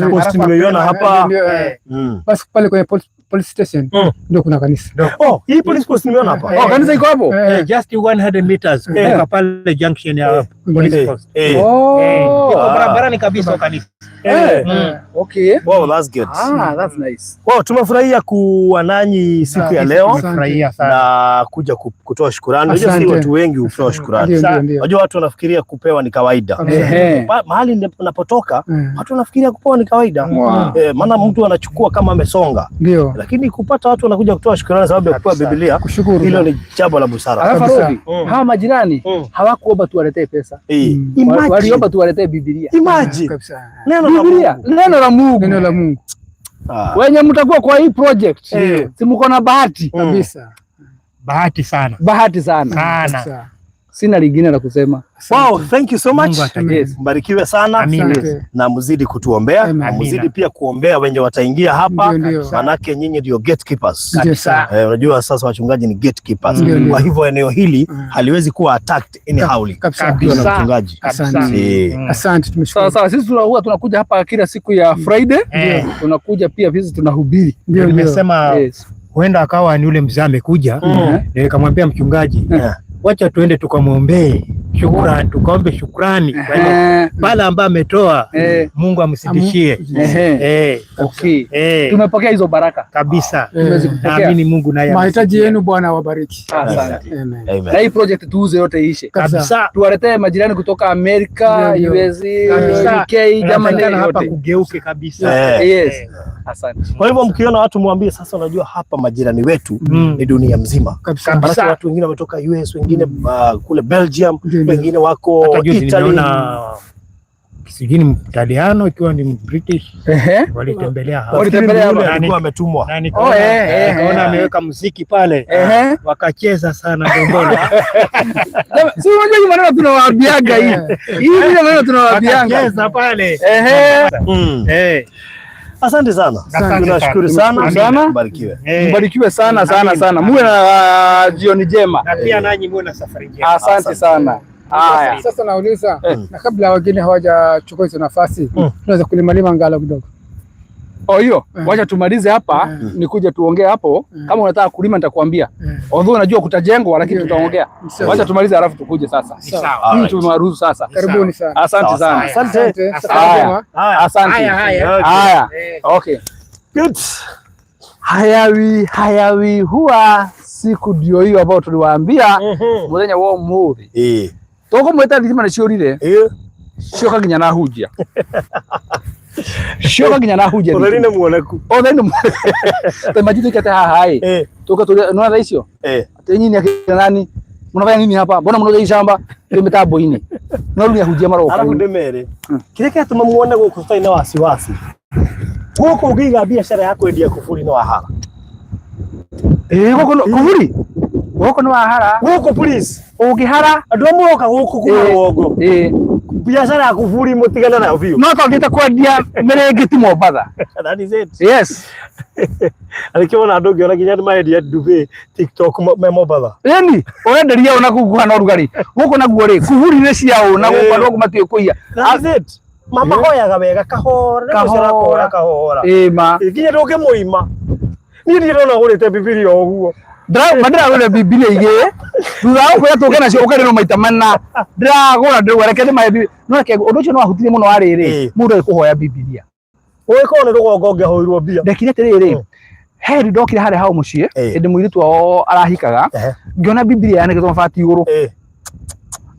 Speaker 1: Post nimeiona hapa.
Speaker 4: Basi pale kwenye police station ndio kuna kanisa.
Speaker 1: Oh, hii police post nimeiona hapa.
Speaker 2: Oh, kanisa iko hapo?
Speaker 5: Just 100 meters kutoka pale junction ya police post.
Speaker 2: Oh.
Speaker 5: Iko barabarani kabisa kanisa.
Speaker 2: Okay.
Speaker 1: Wow, that's good.
Speaker 2: That's nice.
Speaker 1: Wow, tumefurahia kuwa nanyi siku ya leo
Speaker 5: Tumefurahia sana.
Speaker 1: na kuja kutoa shukurani. Unajua si watu wengi hutoa shukurani. Unajua watu wanafikiria kupewa ni kawaida. Mahali napotoka watu wanafikiria kupewa ni kawaida. Maana mtu anachukua kama amesonga.
Speaker 4: Ndio.
Speaker 1: Lakini kupata watu wanakuja kutoa shukrani sababu ya kupewa Biblia, hilo ni jambo la busara.
Speaker 2: Alafu Robi, hawa majirani hawakuomba tuwaletee pesa. Waliomba tuwaletee Biblia.
Speaker 1: Imagine. Neno la Mungu.
Speaker 2: Neno la Mungu.
Speaker 4: Neno la Mungu.
Speaker 2: Wenye mtakuwa kwa hii project, si mko na bahati
Speaker 4: kabisa.
Speaker 5: Bahati sana.
Speaker 2: Bahati sana.
Speaker 5: Sana.
Speaker 2: Sina lingine la kusema.
Speaker 1: Wow, thank you so much.
Speaker 2: Yes.
Speaker 1: Mbarikiwe sana.
Speaker 5: Amina.
Speaker 1: Na mzidi kutuombea, na mzidi pia kuombea wenye wataingia hapa, manake nyinyi ndio gatekeepers. Unajua sasa wachungaji ni gatekeepers. Kwa hivyo eneo hili haliwezi kuwa attacked anyhowly.
Speaker 4: Kabisa.
Speaker 1: Mchungaji.
Speaker 4: Asante, tumeshukuru.
Speaker 2: Sawa sawa, sisi huwa tunakuja hapa kila siku ya Friday. Tunakuja pia sisi tunahubiri.
Speaker 5: Ndio nimesema huenda akawa ni yule mzee amekuja, nikamwambia mchungaji, wacha tuende tukamwombee shukrani, tukaombe shukrani pale ambaye ametoa, Mungu amsindishie.
Speaker 2: Okay. Tumepokea hizo baraka
Speaker 5: kabisa. Naamini Mungu naye
Speaker 4: mahitaji yenu Bwana awabariki.
Speaker 2: Asante. Amen. Na hii project tuuze yote iishe
Speaker 5: kabisa.
Speaker 2: Tuwaletee majirani kutoka Amerika, US, UK, Germany,
Speaker 5: hapa kugeuke kabisa.
Speaker 2: Yes. Asante.
Speaker 1: Kwa hivyo mkiona watu mwambie sasa, unajua hapa majirani wetu ni dunia mzima kabisa. Watu wengine wametoka US, wengine kule Belgium, wengine wako Italy.
Speaker 5: Nimeona sijui ni Mtaliano ikiwa ni British walitembelea hapa.
Speaker 2: Walitembelea hapa.
Speaker 1: Alikuwa ametumwa.
Speaker 5: Na nikaona ameweka muziki pale. Wakacheza sana ndombolo.
Speaker 2: Si unajua hii maneno tunawaambiaga hii. Hii ndio maneno tunawaambiaga.
Speaker 5: Wakacheza pale.
Speaker 1: Asante sana. Tunashukuru sana. Mbarikiwe.
Speaker 2: Mbarikiwe sana sana sana. Muwe na jioni njema.
Speaker 5: Na pia nanyi muwe na safari njema.
Speaker 2: Asante sana. Haya.
Speaker 4: Sasa nauliza, na kabla wageni hawajachukua hizo nafasi, tunaweza kulimalima ngalo kidogo.
Speaker 2: Oh, hiyo wacha tumalize hapa, nikuje tuongee hapo. Kama unataka kulima nitakwambia. Although unajua kutajengwa, lakini tutaongea. Wacha tumalize halafu tukuje sasa. Hii tumewaruhusu sasa.
Speaker 4: Karibuni sana.
Speaker 2: Asante sana.
Speaker 1: Asante.
Speaker 2: Asante. Haya. Okay.
Speaker 1: Good.
Speaker 2: Hayawi hayawi huwa siku ndio hiyo ambayo tuliwaambia muthenya wa umuthi. Tukumwita thitima nĩ ciũrire. Cioka nginya na hunjia. Cioka nginya na hunjia.
Speaker 1: Ũtheri nĩ muoneku.
Speaker 2: Ũtheri nĩ muoneku. Imagine tuikete haha ĩ. Tuka tũrĩa nĩwona thaa icio? Atĩ nyinyi akina nani? Mnafanya nini hapa? Mbona mnauza hii shamba? Ndio mitambo-inĩ. No rĩu nĩ ahunjia maroka.
Speaker 1: Arabu ndĩmere. Kĩrĩa kĩratũma muone gũkũ tũtarĩ na wasiwasi. Gũkũ ũngĩiga biacara ya kwendia kuburi no wahara.
Speaker 2: Gũkũ kuburi? Gũkũ nĩ wahara.
Speaker 1: Gũkũ please.
Speaker 2: Ũngĩhara
Speaker 1: andũ amwe moka gũkũ kuma rũgongo. Biacara ya kuburi mũtigane nayo biũ.
Speaker 2: No twagĩte kwendia mĩrĩngĩti Mombatha.
Speaker 1: That is it.
Speaker 2: Yes.
Speaker 1: Arĩkĩ wona andũ ngĩona nginya nĩ marendia ndube TikTok me Mombatha.
Speaker 2: Ĩni, ũrenderia ũ na kũu kũhana ũrugarĩ. Gũkũ naguo rĩ, kuburi nĩ cia ũ na gũkũ andũ gũkũ matiũĩ kũiya.
Speaker 1: That is it. Mamahoyaga wega kahora, nĩ gũcera
Speaker 2: Kahora.
Speaker 1: kahora kahora.
Speaker 2: Ĩ ma.
Speaker 1: Nginya ndũngĩmũima. Niĩ ndirĩ ndona ũgũrĩte Bibilia o ũguo.
Speaker 2: Ma ndĩragũrire Bibilia igĩrĩ thutha wa gũkwĩra tũke nacio ũkarĩrwo maita mana ndĩragũra ndĩrauga reke ndĩmahe Bibilia. No reke ũndũ ũcio nĩ wahutirie mũno wa rĩrĩ mũndũ agĩkũhoya Bibilia.
Speaker 1: Ũgĩkorwo nĩ rũgongo ũngĩahoirwo mbia.
Speaker 2: Ndekire atĩrĩrĩ, he hĩndĩ ndokire harĩa hao mũciĩ hĩndĩ mũirĩtu wao arahikaga, ngĩona Bibilia yanĩkĩtwo mabati igũrũ.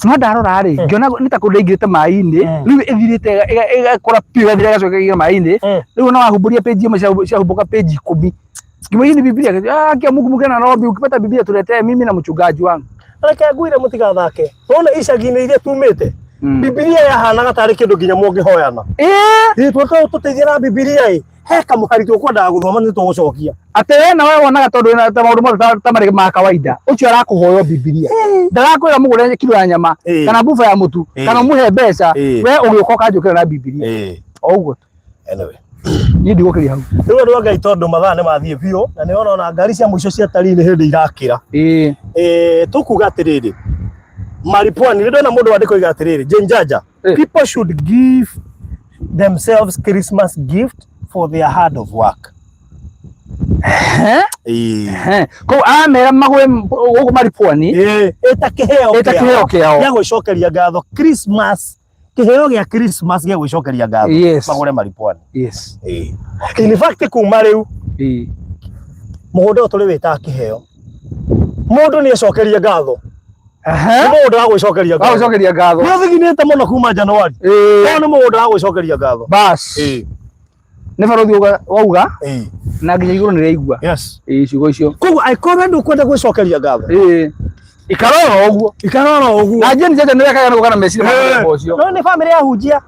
Speaker 2: No ndarora rĩ, ngĩona nĩ ta kũndũ ĩingĩrĩte maĩ-inĩ, rĩu ĩthirĩte ĩgakũra biũ ĩgathira ĩgacoka ĩkaingĩra maĩ-inĩ. Rĩu ona wahumbũria page ĩmwe ciahumbũka page 10. Ngĩmwĩra hii ni Biblia. Ah, kia Mungu mgeni na Nairobi ukipata Biblia tuletee mimi na mchungaji wangu.
Speaker 1: Reke ngwĩre mũtigathake. Wona icagi-inĩ iria tumĩte, Bibilia yahanaga tarĩ kĩndũ nginya mũngĩhoyana. Ĩ twekaga tũteithie na Bibilia ĩ, he kamũhari tũkwendaga gũthoma nĩ tũgũcokia.
Speaker 2: Atĩ we nawe wonaga tondũ wĩna ta maũndũ mothe ta marĩ ma kawaida ũcio arakũhoya Bibilia ndarakwĩra mũgũre kilo ya nyama kana buba ya mũtu kana ũmũhe mbeca, we ũgĩũka ũkanjũkĩra na Bibilia o ũguo tu.
Speaker 1: Anyway.
Speaker 2: Niĩ ndigũkĩria hau.
Speaker 1: Rĩu andũ a Ngai tondũ mathaa nĩ mathiĩ biũ na nĩ ona ngari cia mũico cia tarii nĩ hĩndĩ irakĩra. Tũkuga atĩrĩrĩ, Maripwani nĩ ndona mũndũ wandĩka oiga atĩrĩrĩ, Jane Jaja, people should give themselves Christmas gift for their hard of work.
Speaker 2: Koguo aramera magũre gũkũ Maripwani
Speaker 1: ĩta kĩheo
Speaker 2: ĩta kĩheo kĩao
Speaker 1: gĩa gwĩcokeria ngatho Christmas, kĩheo gĩa Christmas gĩa gwĩcokeria ngatho magũre Maripwani. In fact kuma rĩu mũgũnda ũyũ tũrĩ wĩtaga kĩheo, mũndũ nĩ acokerie ngatho. Nĩ mũgũnda wa gwĩcokeria ngatho.
Speaker 2: Wa gwĩcokeria ngatho.
Speaker 1: Nĩ ũthiginĩte mũno kuma Januari. Ũyũ nĩ mũgũnda wa gwĩcokeria ngatho.
Speaker 2: Bas. Nĩ barothi wauga na nginya igũrũ nĩ rĩaigua. Ciugo icio.
Speaker 1: Koguo angĩkorwo we ndũkwenda gwĩcokeria ngatho,
Speaker 2: Ikara oro ũguo.
Speaker 1: Ikara oro ũguo.
Speaker 2: Na Jane Jaja nĩ wekaga nĩ gũka na meciria ma mũthemba ũcio.
Speaker 1: No nĩ bamĩrĩ ya hunjia.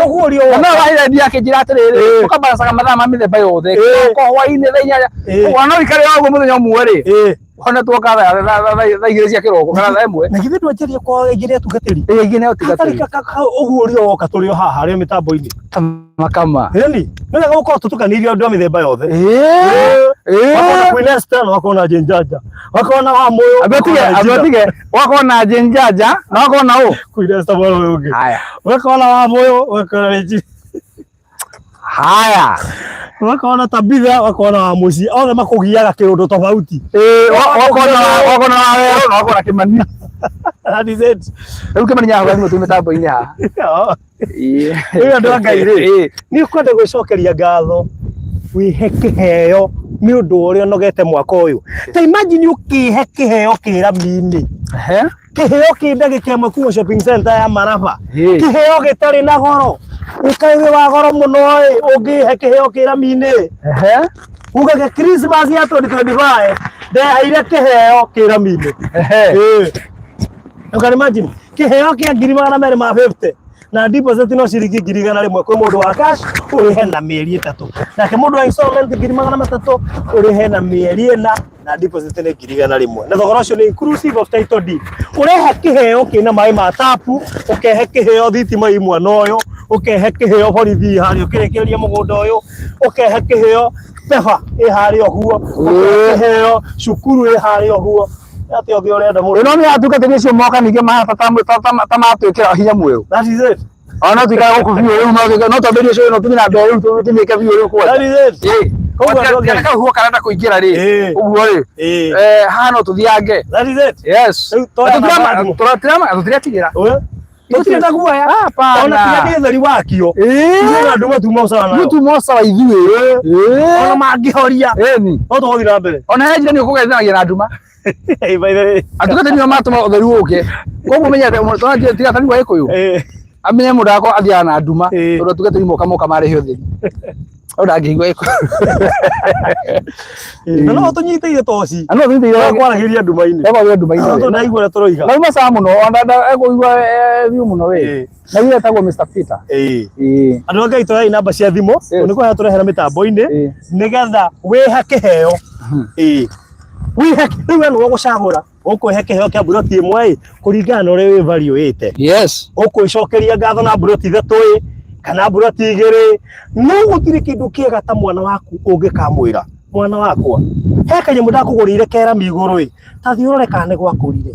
Speaker 1: Ũguo ũrio
Speaker 2: Na no wahira ndia akĩnjĩra atĩrĩrĩ, ũkambaracaga mathaa ma mĩthemba yothe. Kĩroko, hwaĩ-inĩ, thaa 8. Ũguo no ikare o ũguo mũthenya ũmwe rĩ. Ona tuoka thaa 2 cia kĩroko kana thaa 1.
Speaker 1: Na githĩ ndwanjaria kwa aingĩ nĩ atungatĩri?
Speaker 2: Ĩĩ, aingĩ nĩ atungatĩri.
Speaker 1: Hatarĩ ũguo ũrio woka tũrĩ o haha harĩa mĩtambo-inĩ.
Speaker 2: Kama.
Speaker 1: Ĩni, nĩ wega gũkorwo tũtukanĩirio andũ a mĩthemba yothe. Wakona Queen Esther na wakona Jane Jaja. Wakona Wamuyu.
Speaker 2: Ambe tige, wakona Jane Jaja na wakona ũ?
Speaker 1: Queen Esther mwana ũyũ ũngĩ.
Speaker 2: Haya.
Speaker 1: Wakona Wamuyu, wakona Regina.
Speaker 2: Haya.
Speaker 1: Wakona Tabitha, wakona Wamuciĩ. Othe makũgiaga kĩũndũ tofauti.
Speaker 2: Wakona wakona Wawerũ na wakona Kĩmani.
Speaker 1: That is it.
Speaker 2: Rĩu Kĩmani nĩarahũra thimũ twĩ mĩtambo-inĩ haha.
Speaker 1: Rĩu andũ a Ngai rĩ, nĩ ũkwenda gwĩcokeria ngatho wĩhe kĩheo nĩ ũndũ wa ũrĩa ũnogete mwaka ũyũ. Ta imagine ũkĩhe kĩheo kĩrami-inĩ, kĩheo kĩ ndagĩka ĩmwe kuma shopping center ya Maraba, kĩheo gĩtarĩ na goro, ũkaĩ wĩ wa goro mũno ĩ, ũngĩhe kĩheo kĩrami-inĩ ugage Christmas ya 2025 ndeheire kĩheo kĩrami-inĩ. You can imagine kĩheo kĩa 250,000 na deposit no ciringi 100,000 kwĩ mũndũ wa cash ũrĩhe na mĩeri 3, nake mũndũ wa installment 300,000 ũrĩhe na mĩeri 4 na deposit nĩ 100,000, na thogora ũcio nĩ inclusive of title deed. Ũrehe kĩheo kĩna maĩ ma tapu, ũkehe kĩheo thitima i mwena ũyũ, ũkehe kĩheo borithi harĩa ũkĩrĩkĩrĩria mũgũnda ũyũ, ũkehe kĩheo beba ĩ harĩa ũguo, ũkehe kĩheo cukuru ĩ harĩa ũguo. Atĩ ũngĩ ũrenda mũndũ.
Speaker 2: Ĩno nĩ atungatĩri acio moka ningĩ ta matwĩkĩra hinya muoyo.
Speaker 1: That is it.
Speaker 2: Ona tuikare gũkũ biũ rĩu no twambĩrĩrie show ĩno tũthiĩ na mbere rĩu tũmĩke biũ rĩu kwanja.
Speaker 1: That is it. Koguo andũ
Speaker 2: Kana kahuho karenda kũingĩra rĩ, ũguo rĩ, haha no tũthiange.
Speaker 1: That is it.
Speaker 2: Yes.
Speaker 1: Rĩu toya namba ya thimũ.
Speaker 2: Tũtiratigĩra.
Speaker 1: Tũtirĩ na guoya.
Speaker 2: Hapana.
Speaker 1: Ona tiga nĩ ũtheri wakio. Ithuĩ na nduma tuma ũcawa nayo.
Speaker 2: Ithuĩ tuma ũcawa ithuĩ.
Speaker 1: Ona mangĩhoria.
Speaker 2: Ĩni.
Speaker 1: No tũgũthiĩ na mbere.
Speaker 2: Ona he njĩra nĩ ũkũgeithanagia na nduma.
Speaker 1: By the way.
Speaker 2: Atungatĩri nĩo matũma ũtheri ũke. Koguo menye atĩ tiga tani wa Gĩkũyũ. Amenye mũndũ akwa athiaga na nduma tondũ atungatĩri moka moka marehe ũtheri. Hau ndangĩigua Gĩkũyũ.
Speaker 1: Na no tũnyitĩire toci.
Speaker 2: Na no tũnyitĩire
Speaker 1: No kwaragĩria nduma-inĩ.
Speaker 2: No kwaragĩria nduma-inĩ.
Speaker 1: No tũndaigua ũrĩa tũroiga.
Speaker 2: Na uma sawa mũno, ona ekũigua biũ mũno we. Na yeye etagwo Mr. Peter.
Speaker 1: Andũ a Ngai toyai namba cia thimũ, nĩ kũheo tũrehera mĩtambo-inĩ nĩgetha wĩhe kĩheo. Wĩhe rĩu we nĩwe ũgũcagũra ũkũhe kĩheo kĩa mburoti 1 ĩ kũringana na ũrĩa wĩ value ĩte.
Speaker 2: Yes.
Speaker 1: Ũkwĩcokeria ngatho na mburoti 3 ĩ Kana mburati igĩrĩ. No gũtirĩ kĩndũ kĩega ta mwana waku ũngĩkamwĩra, mwana wakwa, he kanyamũ ndakũgũrĩire kerami igũrũ ĩ, ta thiĩ ũrore kana nĩ gwakũrire.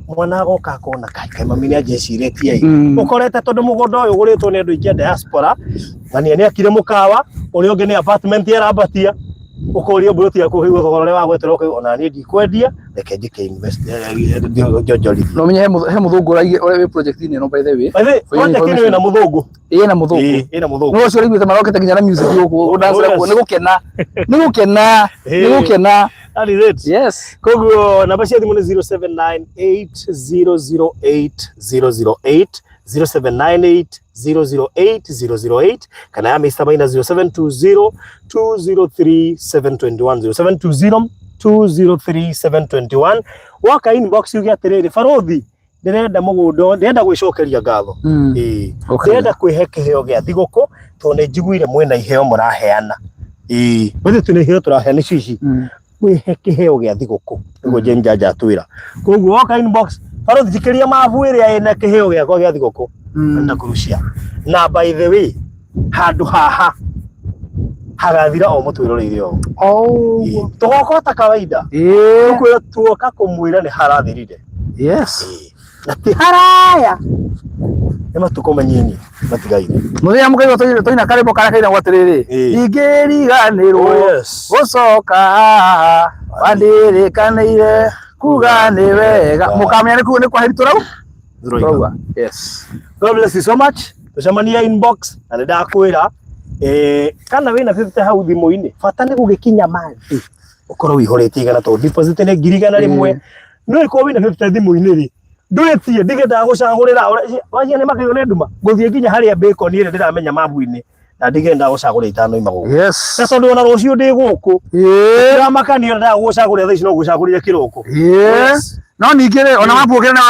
Speaker 1: Mwana agoka akona kai kai mami nĩ anjĩcirĩtie ĩ. Ũkorete tondũ mũgũnda ũyũ ũgũrĩtwo nĩ andũ aingĩ a diaspora, ng'ania nĩ akire mũkawa, ũrĩa ũngĩ nĩ apartment arambatia, ũkorio mburoti yaku ũkaigua thogora ũrĩa wagwetera ũkaigua ona niĩ ndikwendia, reke njĩke invest njonjorithie.
Speaker 2: No menye he muthungu ũraige ũrĩa wĩ project-inĩ ĩno by the way.
Speaker 1: By the way,
Speaker 2: For your
Speaker 1: project ĩno
Speaker 2: information.
Speaker 1: ĩna mũthũngũ.
Speaker 2: Ĩna mũthũngũ.
Speaker 1: Ĩĩ, ĩna mũthũngũ.
Speaker 2: No ũcio ũraiguĩte marokete nginya na music gũkũ ũndacĩra
Speaker 1: Oh,
Speaker 2: kuo
Speaker 1: yes.
Speaker 2: nĩ gũkena. Nĩ gũkena. Nĩ
Speaker 1: Ĩĩ.
Speaker 2: gũkena.
Speaker 1: That is it.
Speaker 2: Yes.
Speaker 1: Koguo namba cia thimũ nĩ 0798008008, 0798008008, kana ya Mr. Maina 0720203721, 0720203721. Woka inbox uge atĩrĩrĩ, barothi ndĩrenda mũgũnda, ndĩrenda gwĩcokeria ngatho. Ĩĩ.
Speaker 2: Okay.
Speaker 1: Ndĩrenda kwĩhe kĩheo gĩa thigũkũ tondũ nĩ njiguire mwĩna iheo mũraheana. Ĩĩ. Bũrũthi twĩna iheo tũraheana icio ici. Kwĩhe kĩheo gĩa thigũkũ nĩguo Jane Janja atwĩra. Koguo woka inbox, barothi njikĩria mabu ĩrĩa ĩna kĩheo gĩakwa gĩa thigũkũ. Ndĩrenda kũrucia. Na by the way, handũ haha hagathira o mũtwĩroreire ũũ.
Speaker 2: Oh.
Speaker 1: Ĩĩ. Tũgoka ta kawaida.
Speaker 2: Ĩĩ.
Speaker 1: Tũkwĩra tuoka kũmwĩra nĩ harathirire.
Speaker 2: Yes.
Speaker 1: Ĩĩ. Na ti haraya. Nĩ matukũ manyinyi matigaire.
Speaker 2: Mũthenya mũkaigua tũina karĩmbo karĩa kainagwo atĩrĩrĩ.
Speaker 1: Ĩĩ.
Speaker 2: Ingĩriganĩrwo
Speaker 1: Oh, yes.
Speaker 2: gũcoka haha wandirĩkanĩire kuga nĩ wega. Mũkamenya nĩ kuga nĩ kwaheri tũrau? Tũrauga. Yes.
Speaker 1: God bless you so much. Tucemanie inbox na nĩ ndakwĩra kana wĩna 50 hau thimũ-inĩ, bata nĩ gũgĩkinya Monday ũkorwo wĩihũrĩtie igana tondũ deposit nĩ 100,000. No ĩkorwo wĩna 50 thimũ-inĩ rĩ, ndwĩtie ndigĩendaga gũcagũrĩra wacia nĩ makĩgwo nĩ nduma ngũthiĩ nginya harĩa bacon ĩrĩa ndĩramenya mabu-inĩ na ndigĩendaga gũcagũra itano ima gũkũ.
Speaker 2: Yes.
Speaker 1: Na tondũ ona rũciũ ndĩ gũkũ
Speaker 2: Ĩĩ.
Speaker 1: ndĩramakanio ndendaga gũcagũrĩra thaa ici no ngũcagũrĩre kĩroko.
Speaker 2: Ĩĩ. No ningĩ rĩ ona mabu ũkĩra na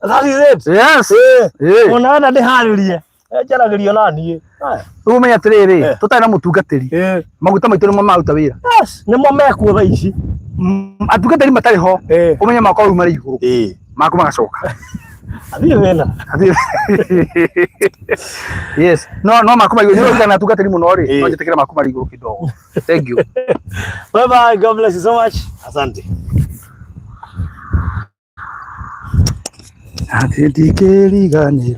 Speaker 1: That is it.
Speaker 2: Yes.
Speaker 1: Ĩĩ.
Speaker 2: Ĩĩ.
Speaker 1: Ona wenda ndĩharĩrie njaragĩrio na niĩ. Aya.
Speaker 2: Rĩu ũmenye atĩrĩrĩ
Speaker 1: Eh.
Speaker 2: tũtarĩ na mũtungatĩri
Speaker 1: Ĩĩ.
Speaker 2: maguta maitũ nĩmo maruta wĩra.
Speaker 1: Yes, nĩmo mekuo thaa ici.
Speaker 2: Atungatĩri matarĩ ho
Speaker 1: Ĩĩ.
Speaker 2: ũmenye makorwo rĩu marĩ igũrũ
Speaker 1: Ĩĩ.
Speaker 2: maku magacoka.
Speaker 1: Athiĩ thĩna.
Speaker 2: Yes. No no maku marĩ igũrũ nĩ ũrigana atungatĩri mũno rĩ
Speaker 1: Ĩĩ.
Speaker 2: no njĩtĩkĩre maku marĩ igũrũ kidogo. Thank you.
Speaker 1: Bye bye. God bless you so much. Asante.
Speaker 2: Atĩ ndingĩriganĩrwo.